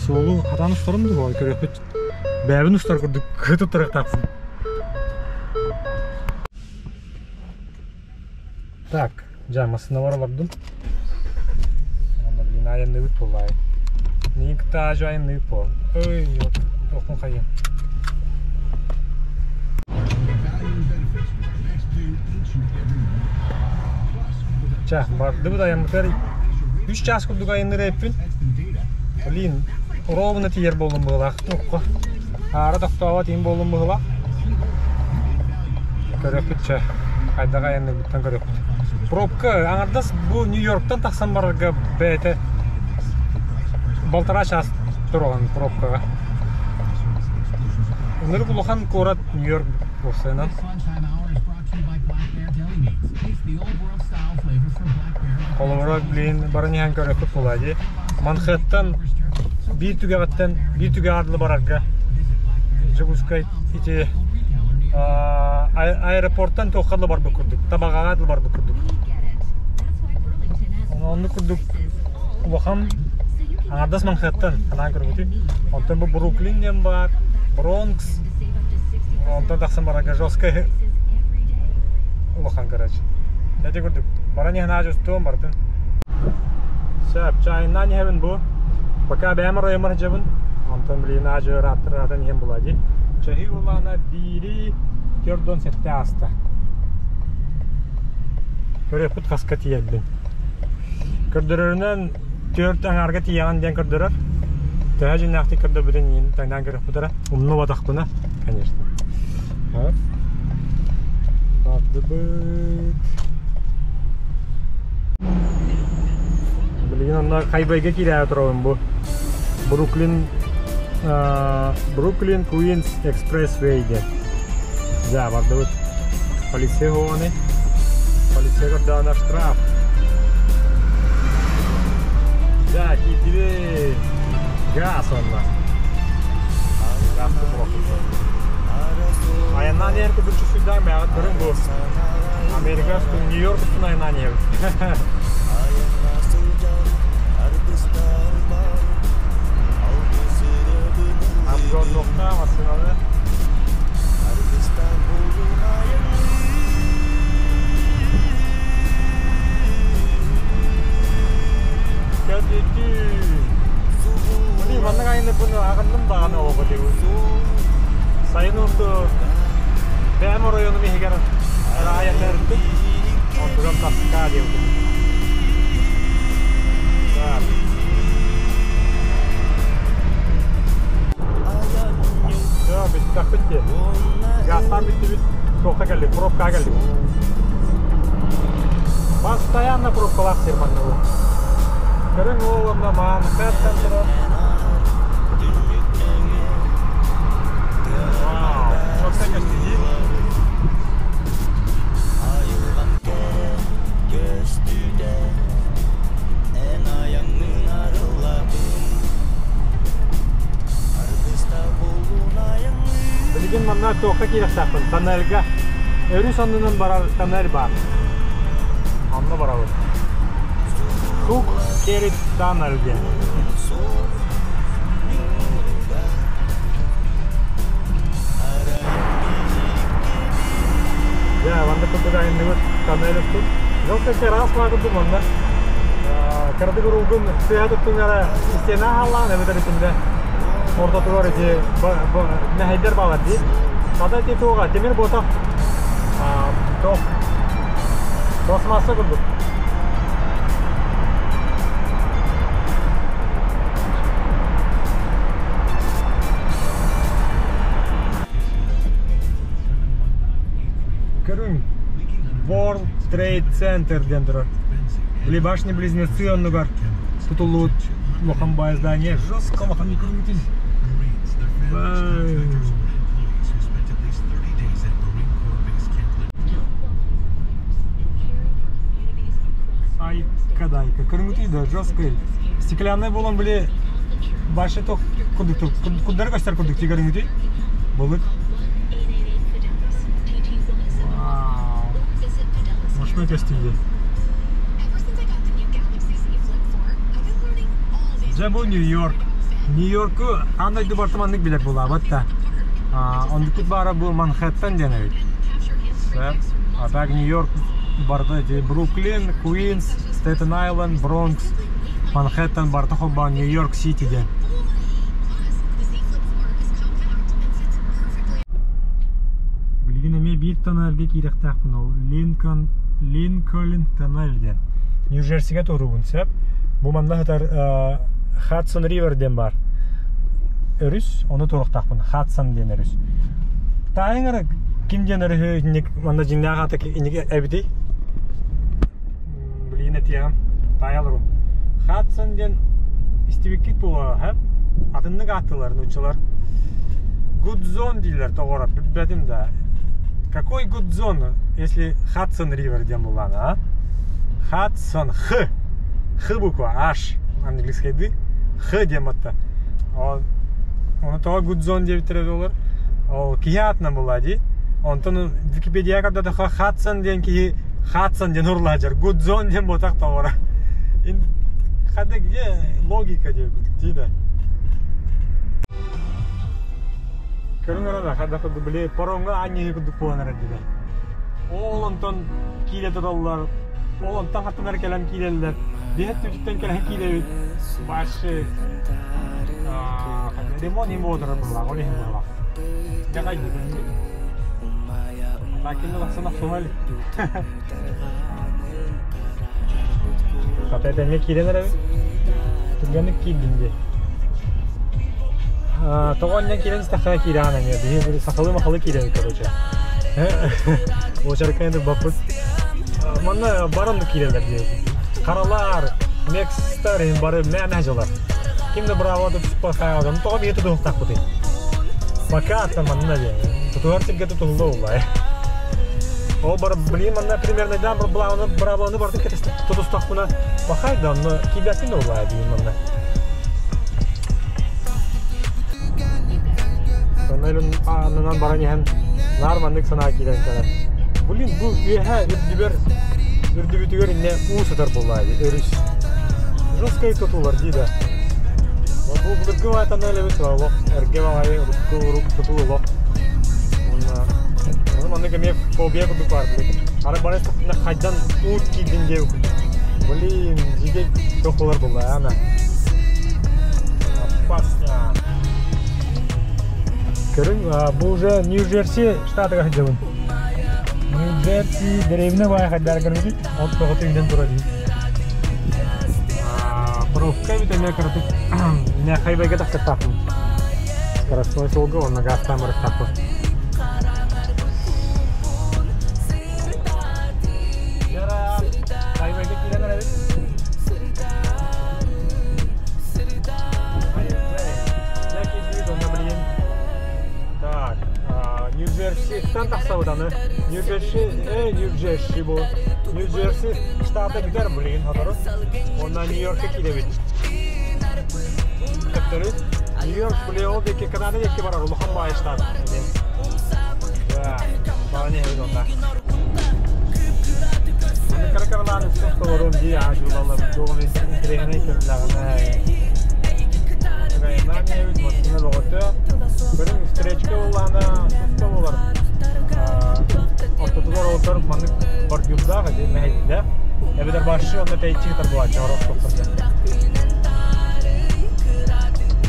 Суолу хатаан устарым дуу, көрүөхпүт. Бэйэбин устар курдук туттарыахтаахпын. Так, дьэ, массыыналар олордум. Онно, блин, айанныыбыт буоллаай. Миигин кытта аадьу айанныыбыт буол. Ой, туохпун хайыам. Чэ, бардыбыт айаммытыгар үс чаас курдук айанныыр эбиппин. Блин, ровно тиийэр буоллум быһыылаах. Туохха? Аара тохтообот иһин буоллум быһыылаах. Көрүөхпүт чэ, хайдах айанныырбыттан көрүөхпүт. Пробка аҥардас бу Нью-Йорктан тахсан барарга бэйэтэ балтараа чаас туруоҕун пробкаҕа. Ынырык улахан куорат Нью-Йорк уопсайынан. Холобура, блин, баран иһэн көрөккүт буолаа дии. Манхэттен биир түгэҕиттэн биир түгэҕэр дылы барарга Дьокуускай ити аэропорттан туохха дылы барбыт курдук, Табаҕаҕа дылы барбыт курдук. Оннук курдук улахан аҥардас Манхэттен анаан көрбүтүм. Онтон бу Бруклин диэн баар, Бронкс, онтон тахсан барарга жесткай улахан короче. Эти курдук баран иһэн аадьы устуом барытын. Сөп, чайынан иһэбин бу. Пока бэйэм оройумар сылдьабын. Онтон билигин аадьы ырааттар-ыраатан иһэн буолаа дии. Чаһыы улаана биири 47 ааста. Көрүөхпүт хаска тиийэрбин. Көрдөрөрүнэн түөрт аҥаарга тиийэҕин диэн көрдөрөр. Төһө дьиҥнээхтик көрдөрбүтүн иин таҥнаан көрүөхпүт эрэ. Умнубатахпына, конечно. Бардыбыт. Билигин онно хайвейга киирээри турабын бу. Бруклин Бруклин Куинс Экспрессвей диэн. Дьэ, бардыбыт. Полиция хоҕони. Полиция көрдөҕүнэ штраф. Дьэ, киирдибит. Газ онно. Газ Айаннаан Айанныыр курдук чувствуйдаах бэйэҕит көрүҥ бу. Америка устун, Нью-Йорк устун айаннаан иһэбит. Обгоннуохта массыынаны. Кэлбитии. Блин, маннык айанныырбын аҕынным даҕаны оҕо диэбит. Сайын урду бэйэм оройуонум иһигэр эрэ айанныырбын. Онтугар таска диэбитим. Так. Все, бүттэхпит дии. Газтаан бүттүбүт, туохха кэллик, пробкаҕа кэллик. Постоянно пробкалаах сир манна бу. Көрүҥ уол онно Манхэттен турар. Вау, чопса көстүү. Билигин манна туохха киирэхтээхпин? Тоннельга. Өрүс аннынан барар тоннель баар. Онно барабыт. Хук Керит Тоннель диэн. Дьэ, манна курдук айанныбыт тоннель устун. Дьол кэккэ ыраас курдук манна. Кыратык уруулгун сыыһа туттуҥ эрэ истиэнэ аһаллаан эбэтэр итиннэ ортотугар ити мэһэйдэр баалар дии. Хата ити туоҕа тимир буотах туох пластмасса курдук. Көрүҥ, World Trade Center диэн турар. Били башни-близнецы оннугар тутуллубут улахан баай здание жестко улахан көрүҥүтүн. Айка-дайка. Көрүҥүтүй да жестко. Стеклянный буолан били башня туох курдук курдары көстөр курдук ти көрүҥүтүй. Былыт. Вау. Мощный көстүү. Дьэ бу Нью-Йорк. Нью-Йорку аан дойду барыта маннык билэр буолаабат да. Оннукпут баара бу Манхэттен диэн эбит. Сөп. А так Нью-Йорк барыта ити Бруклин, Куинс, Стейтен Айленд, Бронкс, Манхэттен барыта холбоон Нью-Йорк Сити диэн. Билигин эмиэ биир тоннельга киириэхтээхпин ол Линкольн Линкольн тоннель диэн. Нью-Джерсигэ туруубун сөп. Бу манна сытар Хадсон Ривер диэн баар. Өрүс, ону туруохтаахпын. Хадсон диэн өрүс. Таайыҥ эрэ ким диэн өрүһү инник манна дьиҥнээх аата инник эбитий? Блин, этиэҕим. Таайа олорун. Хадсон диэн истибиккит буолуо, һэ? Атыннык ааттыылар нууччалар. Гудзон дииллэр тоҕоро, билбэтим да. Какой Гудзон, если Хадсон Ривер диэн буоллаҕына, а? Хадсон, Х. Х буква, H английскайдыы. Х диэн батта. Ол ону тоҕо Гудзон диэбиттэрэ буолар. Ол киһи аатынан буолла дии. Онтон Википедияҕа көрдөтөххө Хадсон диэн киһи Хадсон диэн урлаадьар. Гудзон диэн буотах тоҕоро. Хада где логика диэбит дии да. Көрүҥ эрэ хада курдук били паромҥа анньыы курдук буолан эрэр дии. Ол онтон киирэ тураллар, ол онтон хаттанар кэлэн киирэллэр. Биһэт түтүттэн кэлэн киирэбит. Башы ремонт иһин буолар буоллаах, ол иһин буоллаах. Дьэ Лакин лахсана суһал. Хата этэҥҥэ киирэн эрэбин. Түргэнник киирдим дии. Тоҕо анньан киирэн истэххэ киирэҕин эмиэ. Биһи сахалыы-махалыы киирэбит короче. Уочарка енді баппыт. Манна баран киирэллэр диэбит. Харалар, мекстар бары мээнэ дьылар. Ким да браво да түспэ хайаҕа. Тоҕо биһи тутуһуктаахпытый? Пока ата манна диэн. Тутуһар сиргэ тутулла уллай. Ол бар блин манна примерно да бравоны бравоны бардык тутустахпына пахай да онно киирбэппин уллай диин манна. Тоннелин аннынан баран иһэн наар маннык санаа киирэн кэлэр. Блин, бу үөһэ үрдүбэр үрдүбүтүгэр иннэ уу сытар буоллаа дии, өрүс. Жесткай тутуулар дии да. Бу былыргы баҕайы тоннель эбит олох эргэ баҕайы урукку урук тутуу олох. Уонна ону маннык эмиэ фобия курдук баар блин. Ары бары хайдан уу киирдин диэ Блин, дьигэ туох болар буолла ана. Опасно. Көрүҥ, бу уже Нью-Джерси штатыгар сылдьабын. Нью-Джерси дэриэбинэ баай хайдаар көрбүтүй? От тоҕото үүнэн турар дии. Пробка эбит эмиэ кыратык не хайвейга тахсыахтаахпын. Скоростной суолга уонна газтаан барыахтаахпын. Хайвейга киирэн эрэбит. Так, Нью-Джерси-тан тахсабыт аны. Нью-Джерси, Нью-Джерси бу. Нью-Джерси штата бүтэр блин, сотору. Онно Нью-Йоркка киирэбит. Төптөрү. Нью-Йорк, блин, ол диэки Канада диэки барар улахан баай штат. Да, баран иһэбит онно. Кара-каралаан үстэх толорум дии аажуулалар туоҕун интэриэһинэй көрүлэҕинэ Айаннаан иһэбит массыына бөҕөтө. Көрүҥ встречка буоллаҕына туспа буолар. Ортотугар олорор маннык бордюрдаах ити мэһэйдээх. Эбэтэр баршы онно тэйиччи сытар буолааччы орох тохтор.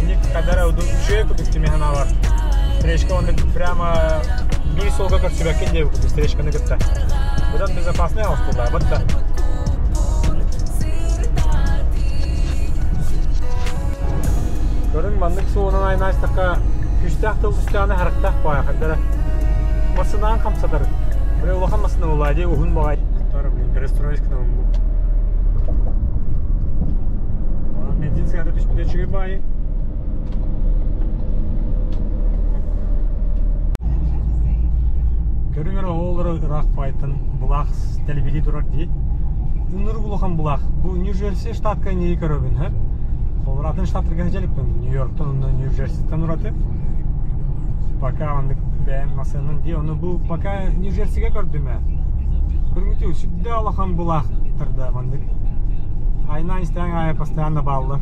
Ник кадара үчүгэй курдук тимэ санаабар. Встречка онно прямо биир суолга көрсүбэккин диэбит курдук встречканы кытта. Быдан безопасный аҕыс буолла, бытта. Көрүҥ маннык суолунан айнаастахха күүстээх тыл түстэҕинэ харахтаах баҕайы хайдара. Массынаан хамсатар. Бile улахан массына буолла дии уһун баҕай. Блин, перестроить гынабын бу. Бензин сыата түспүтэ үчүгэй баҕайы. Көрүҥ эрэ оҕолоро ыраах баайтан былаах тэлибирии турар дии. Ынырык улахан былаах. Бу Нью-Джерси штатка нии көрөбүн, һэ? Холобур, атын штаттарга сылдьа Нью-Йорктан уонна Нью-Джерситтэн ураты. Пока оннук бэйэм массыынан дии. Ону бу пока Нью-Джерсигэ көрдүм ээ. Көрүҥүтү сүрдээх улахан былаахтарда маннык. Айнаан истээн аайы постоянно бааллар.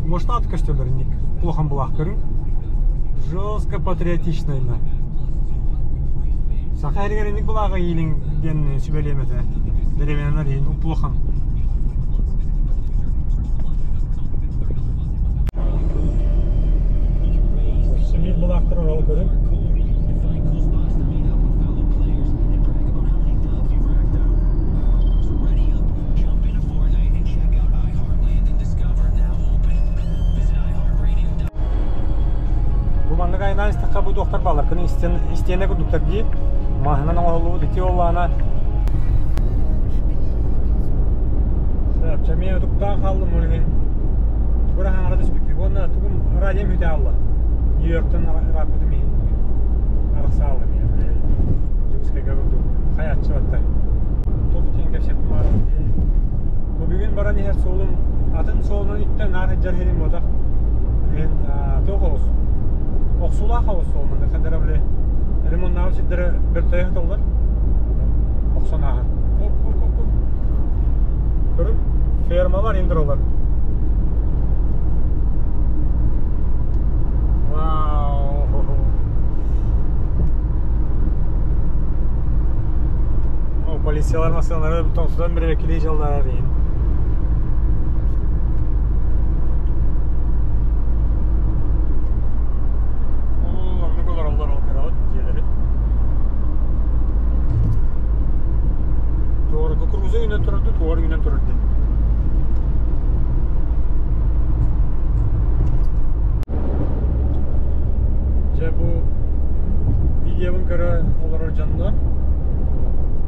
Может, аты көстөлөр инник улахан былаах көрүҥ. Жестко патриотичный Саха эригэр инник былааҕа иилиҥ диэн сүбэлиэм этэ. Дэриэбинэлэр иһин улахан. Сэмир былаахтар орол көрүҥ. Бу маннык айнаан истэххэ бу туохтар бааллар кини истиэнэ курдуктар дии маһынан оҥоһуллубут ити буоллаҕына Чэмиэ утуктаан хааллым ол иһин тугу эрэ хаҥара түспүккү уонна тугум радиом бүтэ хаалла Нью-Йорктан ырааппытым иһин арахсааллым Дьокуускайга курдук хайааччы батта туох диэн кэпсиэхпин баҕарабын бу бүгүн баран иһэр суолум атын суолунан иттэн наар сылдьар иһин буотах иһин туох олус охсуулаах олус суол манна хадара били ремоннаабыт сирдэрэ бөртөйө сыталлар охсон ааһар көрүҥ фермалар индролар вау О, полициялар массыыналары тоҥсутан биребеккилии дьалларар иһин. Оо, оннук олороллор ол көрөҕүт дьиэлэри. Туора кукуруза үүнэн турар дуу, туора үүнэн турар дии. Дьэ бу видеобун көрө олорор дьоннор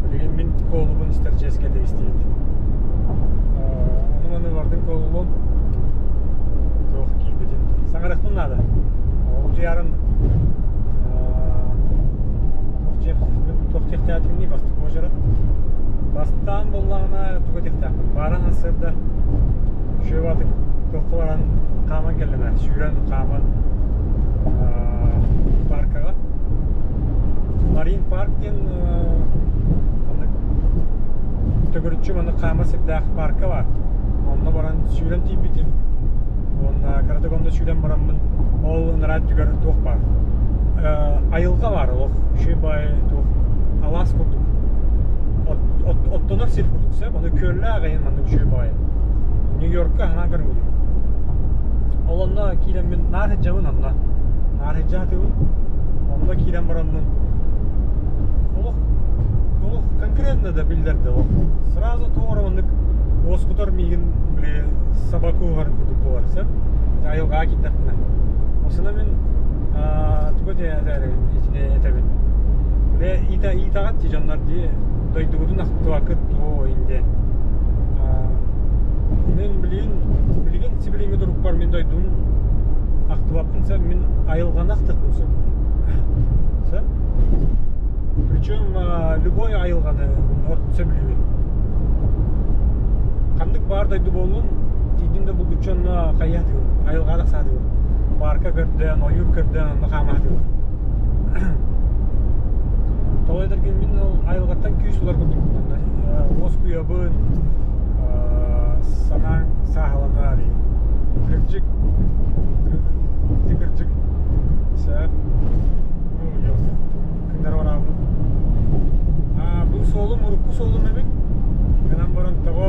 билигин мин куолубун истэр чиэскэ истибит. Ону маны бардын куолулуом туох киирбитин саҥарыахпын наада. Утуйарын туох диэхтээхтиҥний бастакы уочарат. Бастаан буоллаҕына тугу диэхтээхпин бааран сырда үчүгэй баатык туохха баран хааман кэллим ээ сүүрэн хааман. Паркаҕа. Марин парк диэн маннык төгүрүччү маннык хаамар сирдээх парка баар. Онно баран сүүрэн тиийбитим. Уонна кыратык онно сүүрэн бараммын ол ынараа өттүгэр туох баар. Айылҕа баар олох үчүгэй баайы туох алаас курдук. Оттонор сир курдук сөп. Ону күөллээх эйин маннык үчүгэй баайы. Нью-Йоркка ханаан көрүҥүлүм. Ол онно киирэммин наар сылдьабын онно. Наар сылдьа сатыыбын. Онно киирэн бараммын олох олох конкретно да биллэрдэ олох. Сразу туох эрэ маннык уоскутар миигин били саба кууһар курдук буолар сөп. Айылҕаҕа киирдэхпинэ. Осуна мин тугу этээрэбин итини этэбин. Бile иитэ иитэҕит дии дьоннор дии дойдугутун ахтыбаккыт оо диэн. Мин билигин билигин сибилиҥҥи турукпар мин дойдум ахтыбаппын сөп, мин айылҕаны ахтыахпын сөп. Сөп. Причем любой айылҕаны ордук сөбүлүүбүн. Ханнык баар дойду буоллун, тиийдим да булгуччу онно хайыһа тыгын, айылҕа тахсаатыгын. Парка көрдөөн, ойуур көрдөөн онно хаамаатыгын. Тоҕо этэргин мин ол айылҕаттан күүс ылар курдукпун онно. Уоскуйабын, санааҥ сааһыланар. Кырдьык, ити кырдьык сөп. Күннэр бараабыт. Бу суолум урукку суолум эбит. Гынан баран тоҕо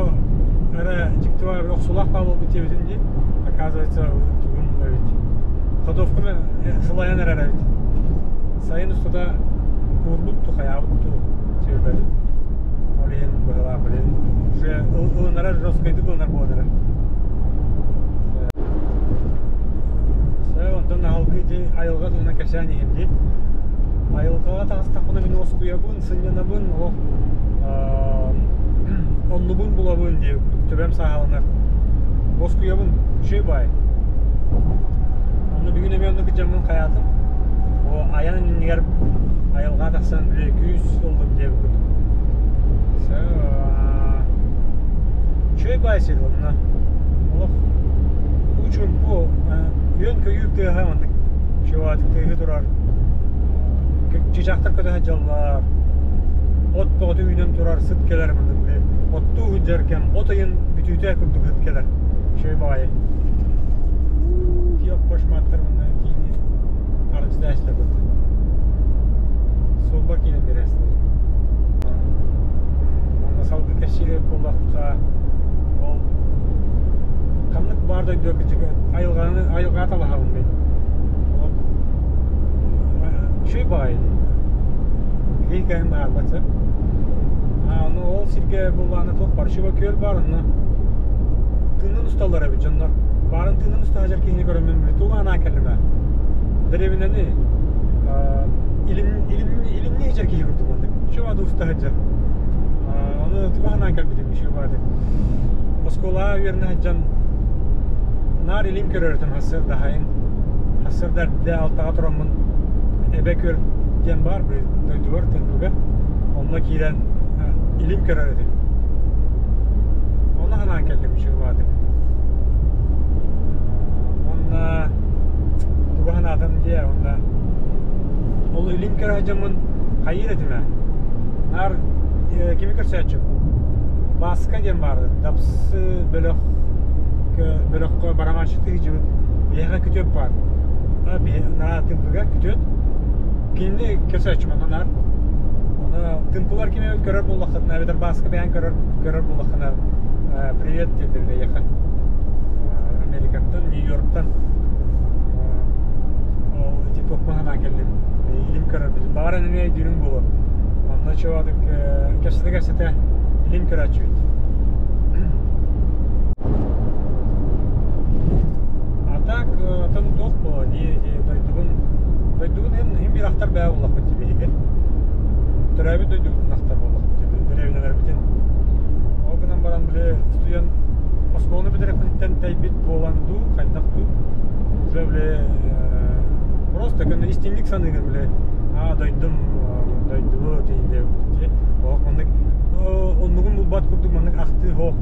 эрэ дьикти баар охсулаах баалбыт диэбитим дии. Оказывается, тугум эбит. Ходовкам сылайан эрэр эбит. Сайын устата куурбут ту, хайаабыт ту сиэрбэтим. Ол иһин быһалаах блин уже ылынара жесткайдык ылынар буолан эрэр. Онтон аһылгы ити айылҕа туһунан кэпсээн иһин дии. Айылҕаҕа таҕыстахпына мин уоскуйабын, сынньанабын, олох оннубун булабын дии төбөм сааһыланар. Уоскуйабын, үчүгэй баай. Онно бүгүн эмиэ оннук дьаммын хайаатым. О айан иннигэр айылҕа тахсан били күүс ыллым диэбит курдук. Үчүгэй баай сир онно. Олох уу-чуумпу, үөн-көйүүр тыаһа маннык чугаатык тыаһыы турар. Чыычаахтар көтө сылдьаллар. От бөҕөтө үүнэн турар, сыт кэлэр маннык били оттуу сылдьар кэм, от ыйын бүтүүтэ курдук сыт кэлэр. Үчүгэй баҕайы. Киоп башматтар манна киини арчытаачтар бытты. Суолбар киирэн биэрээстилэр. Манна салгыы кэпсиир буоллахха, ол ханнык баар дойдуга кырдьык айылҕаны айылҕаҕа талаһабын мин. Ол үчүгэй баҕайы дии. Киһи кэһин баһаарбат сөп. Ону ол сиргэ буллаҕына туох бар Шива күөл баар онно тыынын усталлар эбит дьоннор. Баарын тыынын уста сылдьар киһини көрөммүн били тугу анаан кэллим ээ. Дэриэбинэни илин илин илинни сылдьар киһи курдук оннук. Шива да уста сылдьар. Ону тугу анаан кэлбитим Шиваады. Оскуолаҕа үөрэнэ сылдьан наар илин көрөр этим сарсыарда аһайын. Сарсыарда эрдэ алтаҕа тураммын Эбэ күөл диэн баар дойдубар Тыҥкыга. Онно киирэн илим көрөр этим. Онно санаан кэллим үчүгэй Уонна тугу санаатым диэ, уонна ол илим көрө сылдьаммын хайыыр этим ээ. Наар кими көрсөөччүм? Бааска диэн баар Дапсы бөлөх бөлөххө барабанщиктыы сылдьыбыт биһиэхэ күтүөт баар. Наа Тымпыга күтүөт. Кинини көрсөөччүм онно наар. Ону Тымпылар кими эбит көрөр буоллаххытына эбэтэр Бааска бэйэҥ көрөр көрөр буоллаххына привет диэн эйиэхэ. Америкаттан, Нью-Йорктан ол ити туохпун санаан кэллим. Илим көрөрбүтүн. Баҕар эн эмиэ өйдүүрүҥ буолуо. Онно чугаадык кэпсэтэ-кэпсэтэ илим көрөөччүбүт. А так там туох буолуо дии дойдубун дойдубун иһин биир ахтар бээ буоллахпыт дии биһиги. Төрөөбүт дойдубутун ахтар буоллахпыт дии дэриэбинэлэрбитин. Ол гынан баран били студент оскуоланы бүтэрэрбититтэн тэйбит буолан дуу, хайдах дуу уже били просто көннөрү истиҥник саныыгын били аа дойдум дойдубут иһин диэбит дии. Олох маннык оннугун булбат курдук маннык ахтыы суох.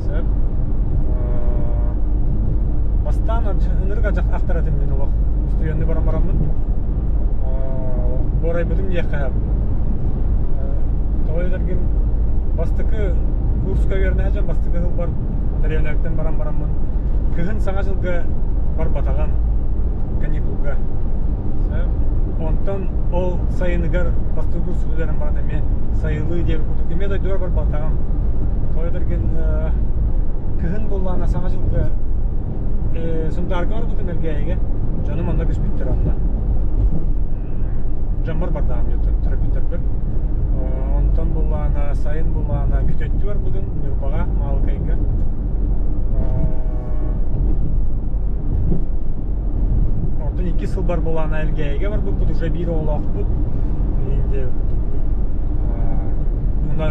Сөп. Бастаан ынырык ахтар этим мин олох. Устуйанны баран бараммын. Буорайбытым диэххэ сөп. Тоҕо диэтэргин бастакы курска үөрэнэ сылдьан бастакы сылбар дэриэбинэбиттэн баран бараммын кыһын Саҥа дьылга барбатаҕым каникулга. Онтон ол сайыныгар бастакы курсу бүтэрэн баран эмиэ сайылыы диэбит курдук эмиэ дойдубар барбатаҕым. Тоҕо диэтэргин кыһын буоллаҕына Саҥа дьылга Сунтаарга барбытым Элгээйигэ. Дьонум онно түспүттэр онно. Дьоммор бардаҕым төрөппүттэрбэр. Онтон буоллаҕына сайын буоллаҕына күтөттүү барбытым Ньурбаҕа, Маалыкайга. Онтон икки сылбар буоллаҕына Элгээйигэ барбыппыт, уже биир оҕолоохпут. Онно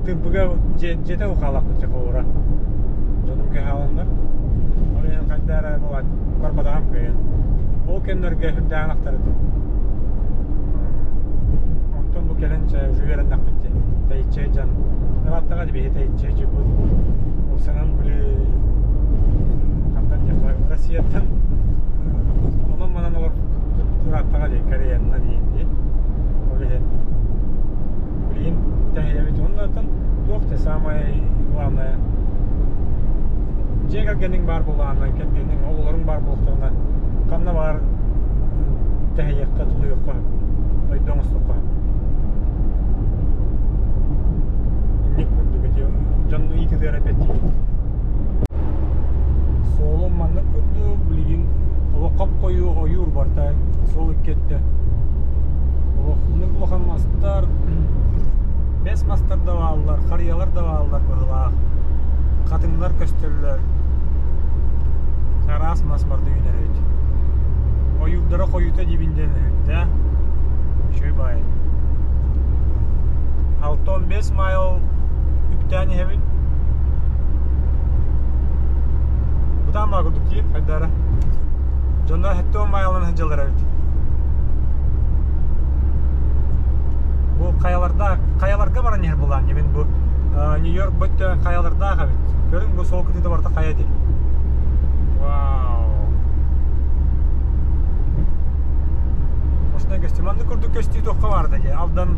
Тымпыга дьиэтэ ухаалахпыт дьэ холобура. Дьонум кэһааланнар. Ол иһин хайда эрэ барбатаҕым кыайан. Ол кэмнэргэ үрдээҕин ахтар этим. Онтон бу кэлэн чэ уже үөрэннэхпит дии. Тэйиччи дьон ырааттаҕа дии биһи тэйиччи дьыппыт. Ол санан били хантан диэххэ Россияттан онон-манан олор ырааттаҕа дии Кореяннан иин дии. Ол иһин билигин тэһийэбит уонна оттон туох те самое главное дьиэ кэргэниҥ баар буоллаҕына кэргэниҥ оҕолоруҥ баар буоллахтарына ханна баар тэһийиэххэ тулуйуохха дойду оҥостуохха инник курдук ити дьон иититигэр эппэттии суолум маннык курдук билигин олох хоп-хойуу ойуур барта суол икки өттө олох улахан мастар бэс мастар да бааллар харыйалар да бааллар быһылаах хатыҥнар көстөллөр араас мас барда үүнэр эбит ойуурдара хойуута диибин диэн үһүттэ үчүгэй баайы 65 майл үктээн иһэбин бытаан баа курдук дии хайдара дьоннор 70 майлынан сылдьаллар эбит бу хайаларда хайаларга баран иһэр булаан мин бу Нью-Йорк бөттө хайалардаах эбит көрүҥ бу суол кытыыта барыта хайа дии вау Осындай көстүү маннык курдук көстүү туохха баарда дии Алдан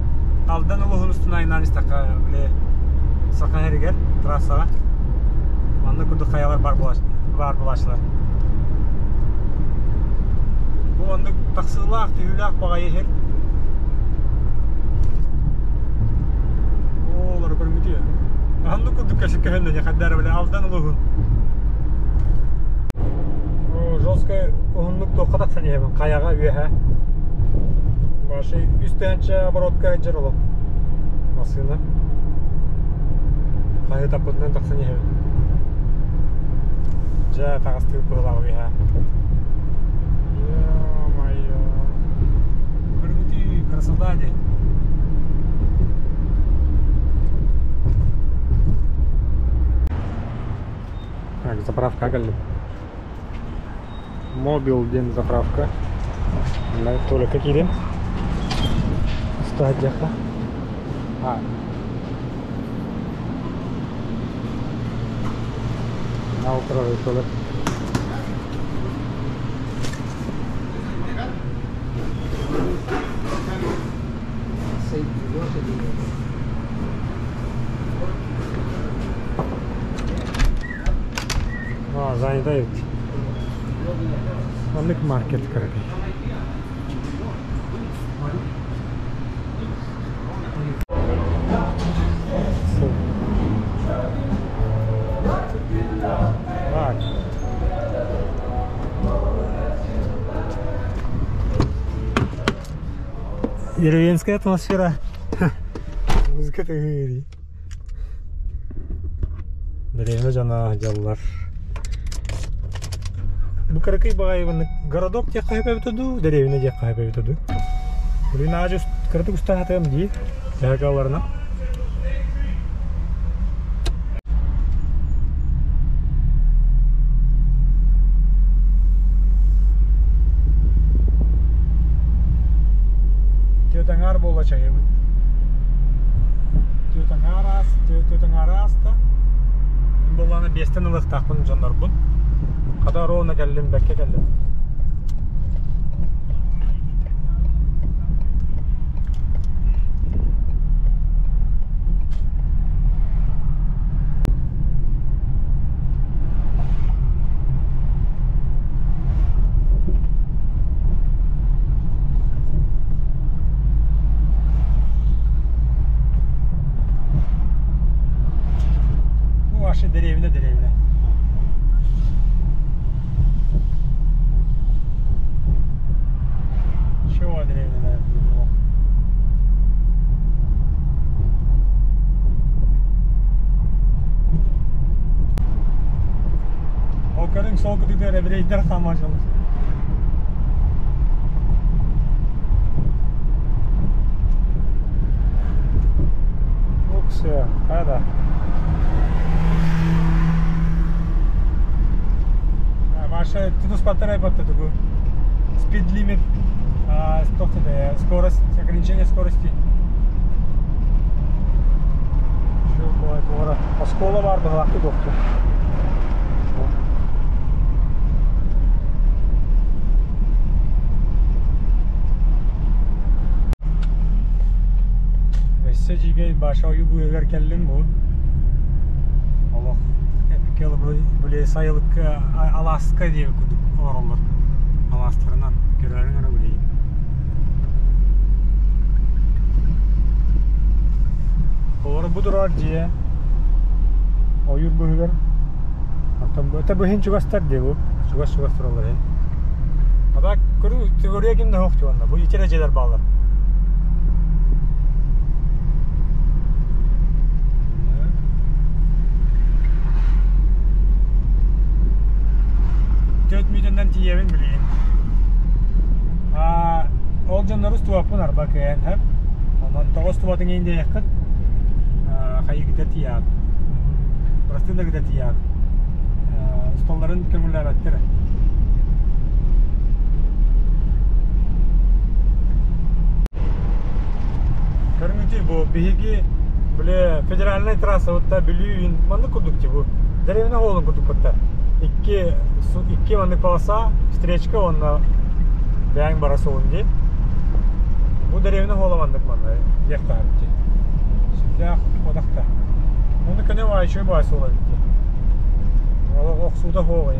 Алдан улууһун устун айнаан истэххэ били Саха сиригэр трассаҕа маннык курдук хайалар баар баар буолааччылар бу оннук тахсыылаах түһүүлээх баҕайы иһэр оолору көрүҥүтүө Аннык курдук көһүннэ хайдары били Алдан улууһун жесткай уһуннук туохха тахсан иһэбин хайаҕа үөһэ Баши үс тыһыынча оборотка сылдьар олох массыына хаһыытаппытынан тахсан иһэбин дьэ таҕыстыыр быһыылаах үөһэ ё-моё көрүҥүтүй красота дии Так, заправка кэллим. Мобил диэн заправка. Туалекка киирэн. Устаадьаха. А. На утро туалет. А, занята эбит. Маннык маркет кыракый. Так. Деревенская атмосфера. Музыка тыгыри. Дэриэбинэ дьоно дьаллар. Бу кыракый баҕайы городок диэххэ сөп эбитэ дуу, дэриэбинэ диэххэ сөп эбитэ дуу. Блин, аадьы кыратык устаатыам дии, төһө кыалларынан. Түөтэҥээр буолла чайыбыт. Түөтэҥээр аас, түөтэҥээр ааста. Мин буоллаҕына биэстэн ылыахтаахпын дьоннорбун. Хата ровно кэллим, бэккэ кэллим. Бу вообще деревня деревня. Чего деревня, наверное, было. Ол көрүҥ сол кытыытыгар эбирейдэр хаамаачылар. Уксия, хайда? Ваша тутуспаттар айбатта тугу. Speed limit, скорость, ограничение скорости. Оскуола баар быһылаахтык туохтур. Өссө дьиигэй Баша ойуу быыһыгар кэллим бу. Олох били сайылыкка алааска диэбит курдук олороллор. Алаастарынан көрөөрүҥ эрэ билигин. Олору бу турар дьиэ ойуур быыһыгар. Оттон бу это быһын чугастар дии бу. Чугас-чугас тураллар иһин. А так көрүү көрүө ким да суох дии онно. Бу итирэ дьиэлэр бааллар. Төрт мүнүүтэннэн тиийэбин билигин. Ол дьоннору устубаппын арба кыайан сөп. Онон тоҕо устубатыҥ иһин диэххит хайыгыта тиийэҕит. Бырастыы да гыта тиийэҕит. Усталларын көҥүллээбэттэр. Көрүҥүтүй бу биһиги бile федеральнай трасса утта Бүлүү маннык курдук ти бу. Деревня оҕолун курдук кутта. Икки икки маннык полоса, встречка уонна бэйэҥ бара суолун дии. Бу деревня оҕола маннык манна диэх таһар дии. Сүрдээх одахта. Ону көнө баай үчүгэй баай суола эбит дии. Олох охсуута суох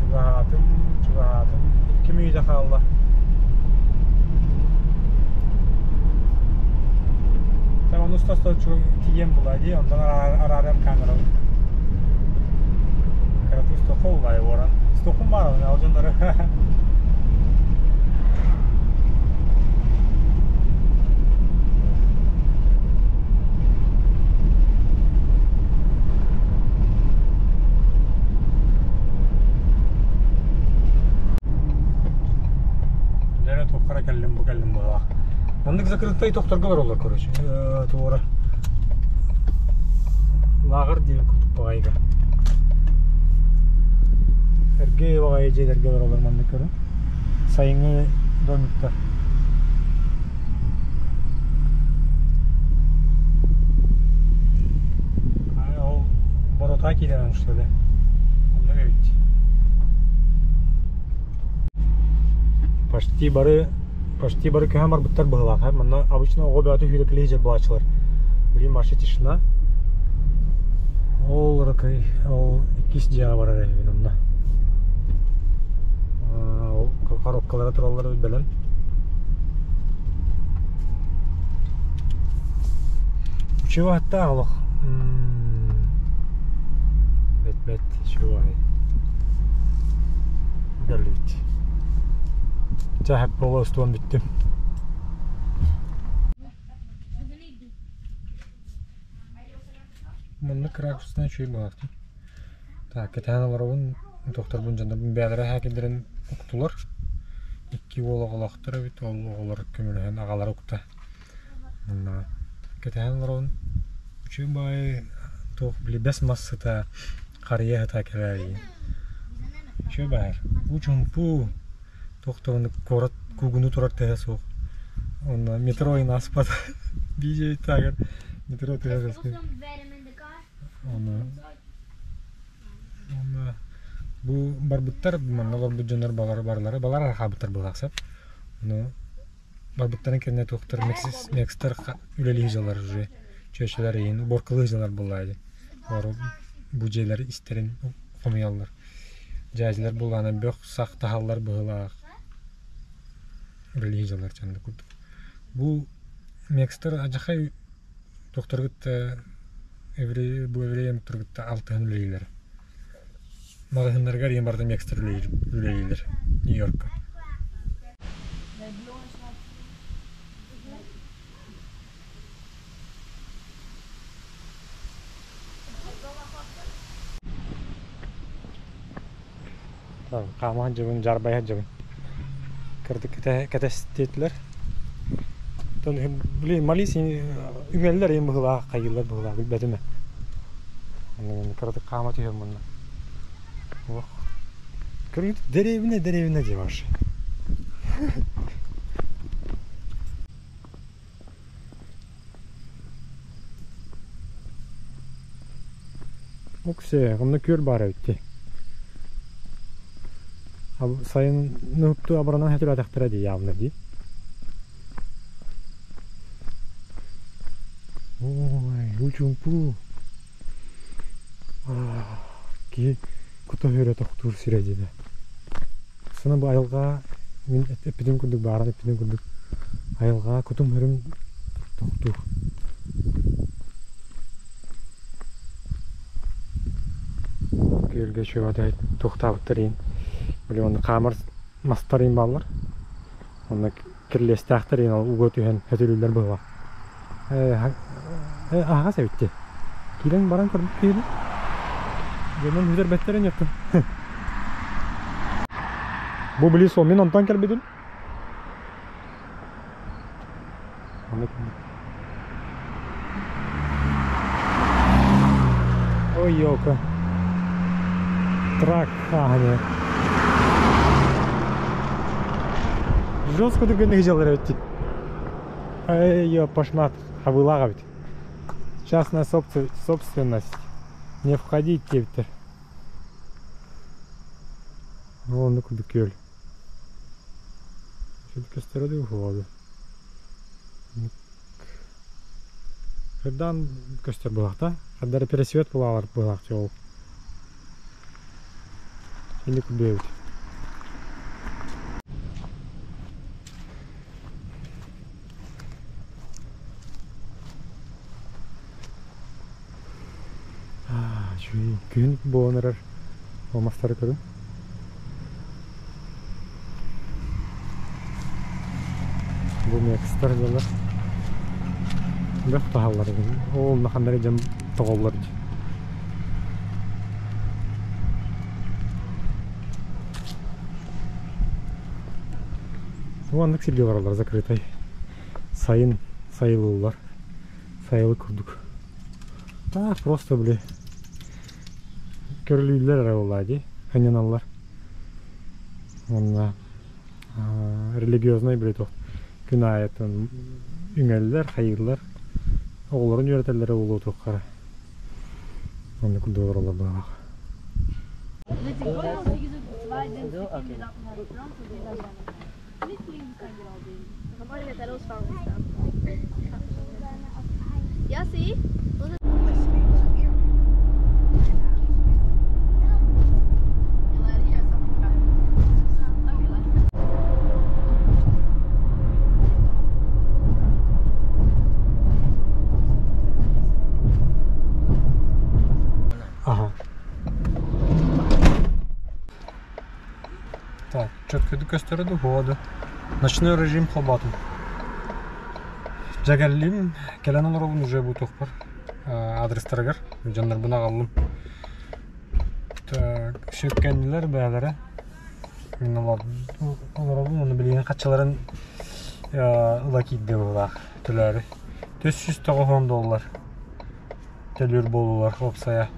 Чугаһаатым, чугаһаатым. Икки мүнүүтэ хаалла. Там ону устастан тиийэн була дии, онтон араарыам камерабын. Кыратын стоху улай уоран. Стохум баар, алдьаннары. Дьэ туоххара кэллим бу кэллим буоллаах. Маннык закрытай тохторго бараллар короче. Туора. Лааҕыр диэн курдук баҕайыга. Эргэ баҕайы дьиэлэргэ олороллор маннык көрүҥ. Сайыҥҥы домиктар. Ол боротаа киирэн что ли? Оннук эбит. Почти бары почти бары көһөн барбыттар быһыылаах. Манна обычно оҕо бөҕөтө сүүрэкэлии сылдьар буолааччылар. Билигин вообще тишина. Ол ыракый ол иккис дьиэҕэ барар эбиппин онно. Ол коробкалара тураллар бэлэм. Чего аттаах олох бэт бэт чего Гэллибит. Чэ хэп буола устуон бүттүм. Маннык ракурсынан үчүгэй буолаахтын. Так, кэтээн олоробун, тохторбун дьоннорбун бэйэлэрэ һээкиллэрин уктулар. Икки уол оҕолоохтор эбит, ол оҕолор көмөлөһөн аҕалара укта. Манна кэтээн олоробун. Үчүгэй баҕайы туох били бэс мас сыта, харыйа сыта кэлээри. Үчүгэй баҕайы. Уу чуумпу, туох да оннук куорат куугунуу турар тыаһа суох. Онно метро ааспат. BJ тагар метро түһэр. Оны Онно бу барбыттар манна олорбут дьоннор балар барылара балар архаабыттар буолаахсап. Ону барбыттарын кэннэ туохтар мекстер үлэлии сылдьаллар уже чүөчэлэр иһин уборкалыы сылдьаллар буоллаа дии. Олор бу дьиэлэр истэрин хомуйаллар. Дьээдьилэр буоллаҕына бөх сах таһаллар быһыылаах үлэлии сылдьаллар дьонно курдук. Бу мекстер адьахай туохтары кытта еврей бу еврей омуктары кытта алтыһан үлэлииллэр. Маҕаһыыннарыгар ийэм барыта мекстер үлэлииллэр Нью-Йоркка. Хаамаһын дьыбын, дьарбайа дьыбын. Кырдык кэтэстиэтилэр. Блин, молись, үҥэллэр им быһылаах, хайыылар быһылаах, билбэтим ээ. Кыратык хаама түһэр мунна. Ох. Көрүҥ, дэриэбинэ, дэриэбинэ дии ваш. Оксе, онно күөл баар эбит дии. Сайын нукту абыранан хэтүрээтэхтэрэ дии явно дии. Ой, учумпу. Киһи кута өрө тохтуур сирэ диэтэ. Сана бу айылҕа мин эппитим курдук бааран эппитим курдук айылҕа кутум өрүм тохтуур. Күөлгэ чугатай туохтаабыттар иһин били онно хаамар мастар иһин бааллар. Онно кирилиэстээхтэр иһин ол уга түһэн өтүрүллэр быһыылаах. Аһаҕас эбит дии. Киирэн баран көрбүт киһи Дьонум бүтэрбэттэрин яттым. Бу били сол мин онтон кэлбитим. Ой, елка. Трак ааһан Жестко түргэнник дьалар эбит Эй, пошмат, хабылаах эбит. Частная собственность. Не входить диэбиттэр. Оннук курдук күөл. Көстөрө дуу буолуо. Хырдаан көстөр буолаахта. Хардары пересвет булаалар буолаах ол. Инник курдук эбит. Үчүгэй күһүн буолан эрэр ол мастары көрүҥ. Бу мекстар дьоннор бөх таһаллар ол улаханнары дьон тоҕоллор дии. Маннык сиргэ бараллар закрытай. Сайын сайылыыллар. Сайылык курдук. А, просто били көрүлүүллэр эрэ буоллаа дии, сынньаналлар. Уонна религиознай били туох күн аайытын үҥэллэр, хайыыллар. Оҕолорун үөрэтэллэрэ буолуо туохха эрэ. Оннук курдук олороллор быһыылаах. Ага. Так, четко көстөрө дуһуоду. Ночной режим холбоотум. Дьэгэллим, кэлэн олоробун уже бу туохпар адрестарыгар дьоннорбун аҕаллым. Так, сүөккэннилэр бэйэлэрэ. Мин олоробун, ону билигин хаччыларын ыла киирдэ быһыылаах төлөөрү. 490 доллар төлүүр буоллулар уопсайа.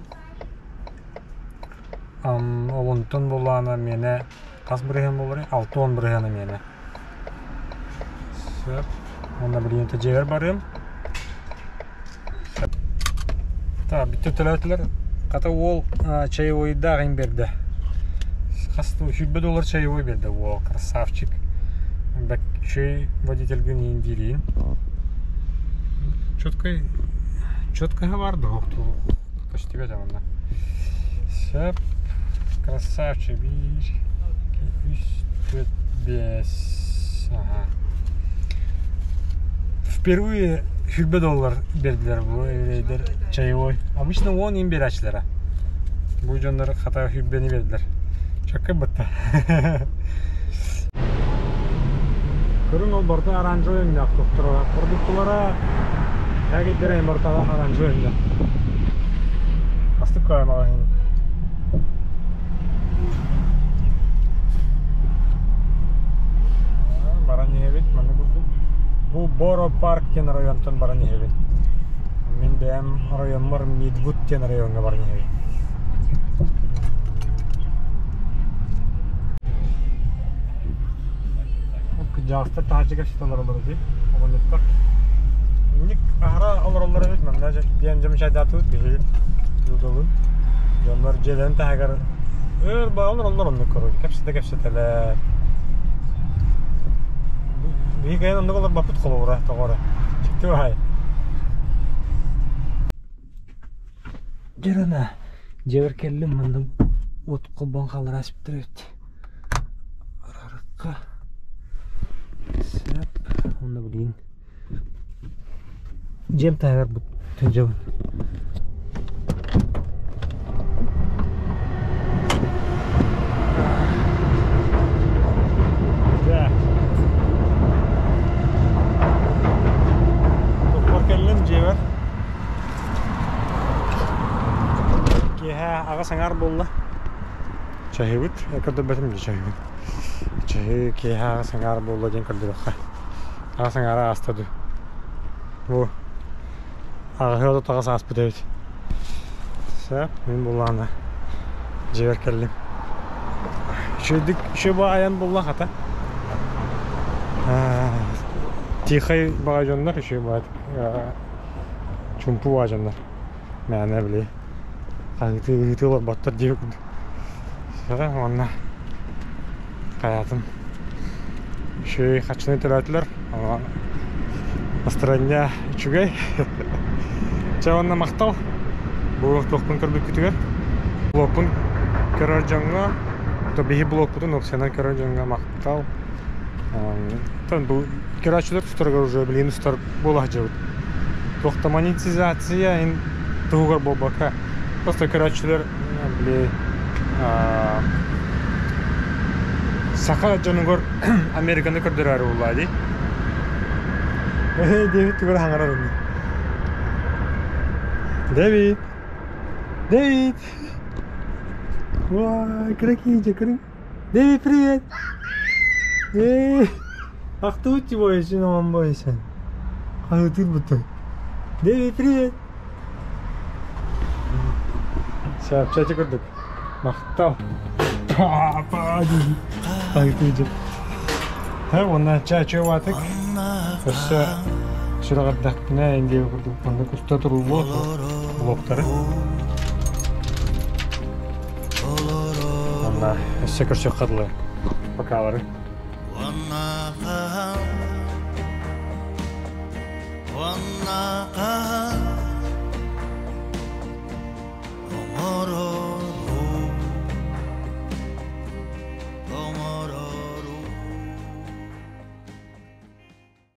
Ол онтон буоллаҕына миэнэ хас бырыһыан буоларый? 60 бырыһыана миэнэ. Сөп. Уонна билигин дьиэбэр барыам. Так, бүттэ төлөөтүлэр. Хата уол чаевойдаах им берде. Хас 100 доллар чаевой берде уол, красавчик. Бэк чэй водительгин иин диирин. Четко четко бар да көстүбэт онно. Сөп. Красавчик. Биир, үс, төрт, биэс. Ага. Впервые 100 доллар бердилер бу еврейдер чаевой. Обычно он им берачилара. Бу дьоннор хата хүббени бердилер. Чакка бытта. Көрүҥ ол барыта оранжевый өҥнөөх тохторо. Продуктулара ягиддere барыта оранжевый өҥнөөх. Астык көй магазин. Баран иһэбит, манна курдук. Бу Боро парк диэн районтан баран иһэбит. Мин бэйэм райоммар Мидвуд диэн райоҥҥа баран иһэбит. Кыдьаҕастар таһырдьа кэпсэтэ олороллор дии, оҕонньоттор. Инник аһара олороллор эбит, манна диэн дьэ мичайдаатыбыт биһиги Людалын. Дьоннор дьиэлэрин таһыгар өр баа олороллор оннук короче, кэпсэтэ кэпсэтэлэр. Биһиги кэлэн оннук олорбоппут холобура, тоҕо эрэ. Дьикти баҕайы. Дьэ дьиэбэр кэллим манна уот холбоон хааллара ааспыттар эбит. Арарыкка сөп уонна билигин дьиэм таһыгар бу сылдьабын. Туппар кэллим дьиэбэр. Киэһэ аҕыс аҥаар буолла. Чаһыыбыт, көрдөрбөтүм дии чаһыыбын. Чаһыы киэһэ аҕыс аҥаар буолла диэн көрдөрүөххэ. Аҕыс аҥаара ааста дуу. Бу аҕыһы отут аҕыс ааспыт эбит. Сөп, мин буллаҕына дьиэбэр кэллим. Үчүгэйдик үчүгэй баҕайы айан булла хата. Тихай баҕайы дьоннор үчүгэй баҕайытык чумпу баҕайы дьоннор. Мээнэ били хаһыытыы олорботтор диэбит курдук. Уонна хайаатын үчүгэй хаччыны төлөөтүлэр. Настроение үчүгэй. Чэ уонна махтал бу туохпун көрбүккүтүгэр. Блокпун көрөр дьоҥҥо, то биһи блокпутун опциянан көрөр дьоҥҥо махтал. Бу көрөөччүлэр тустарыгар уже билигин устар буола сылдьабыт. Туох да монетизация ин туһугар буолбакка, просто көрөөччүлэр били саха дьонугар Американы көрдөрөөрү буоллаа дии. Дэвид тугу эрэ хаҥарар ини. Дэвид! Дэвид! Уай, кыра киһи Дэвид, привет! Ээ, ахтыбыт бойсун, оҕом бойсун. Хаһыытыыр бутун. Дэвид, привет! Чача курдук. Махтал. Папа дии. Хаһыытыыр дьон. Уонна чача ватык. Өссө сүрэҕэрдэхпинэ индия курдук маннык уста туруллуо блоктары. Онна өссө көрсүөххэ дылы. Покалары. Уонна хаһан, уонна хаһан.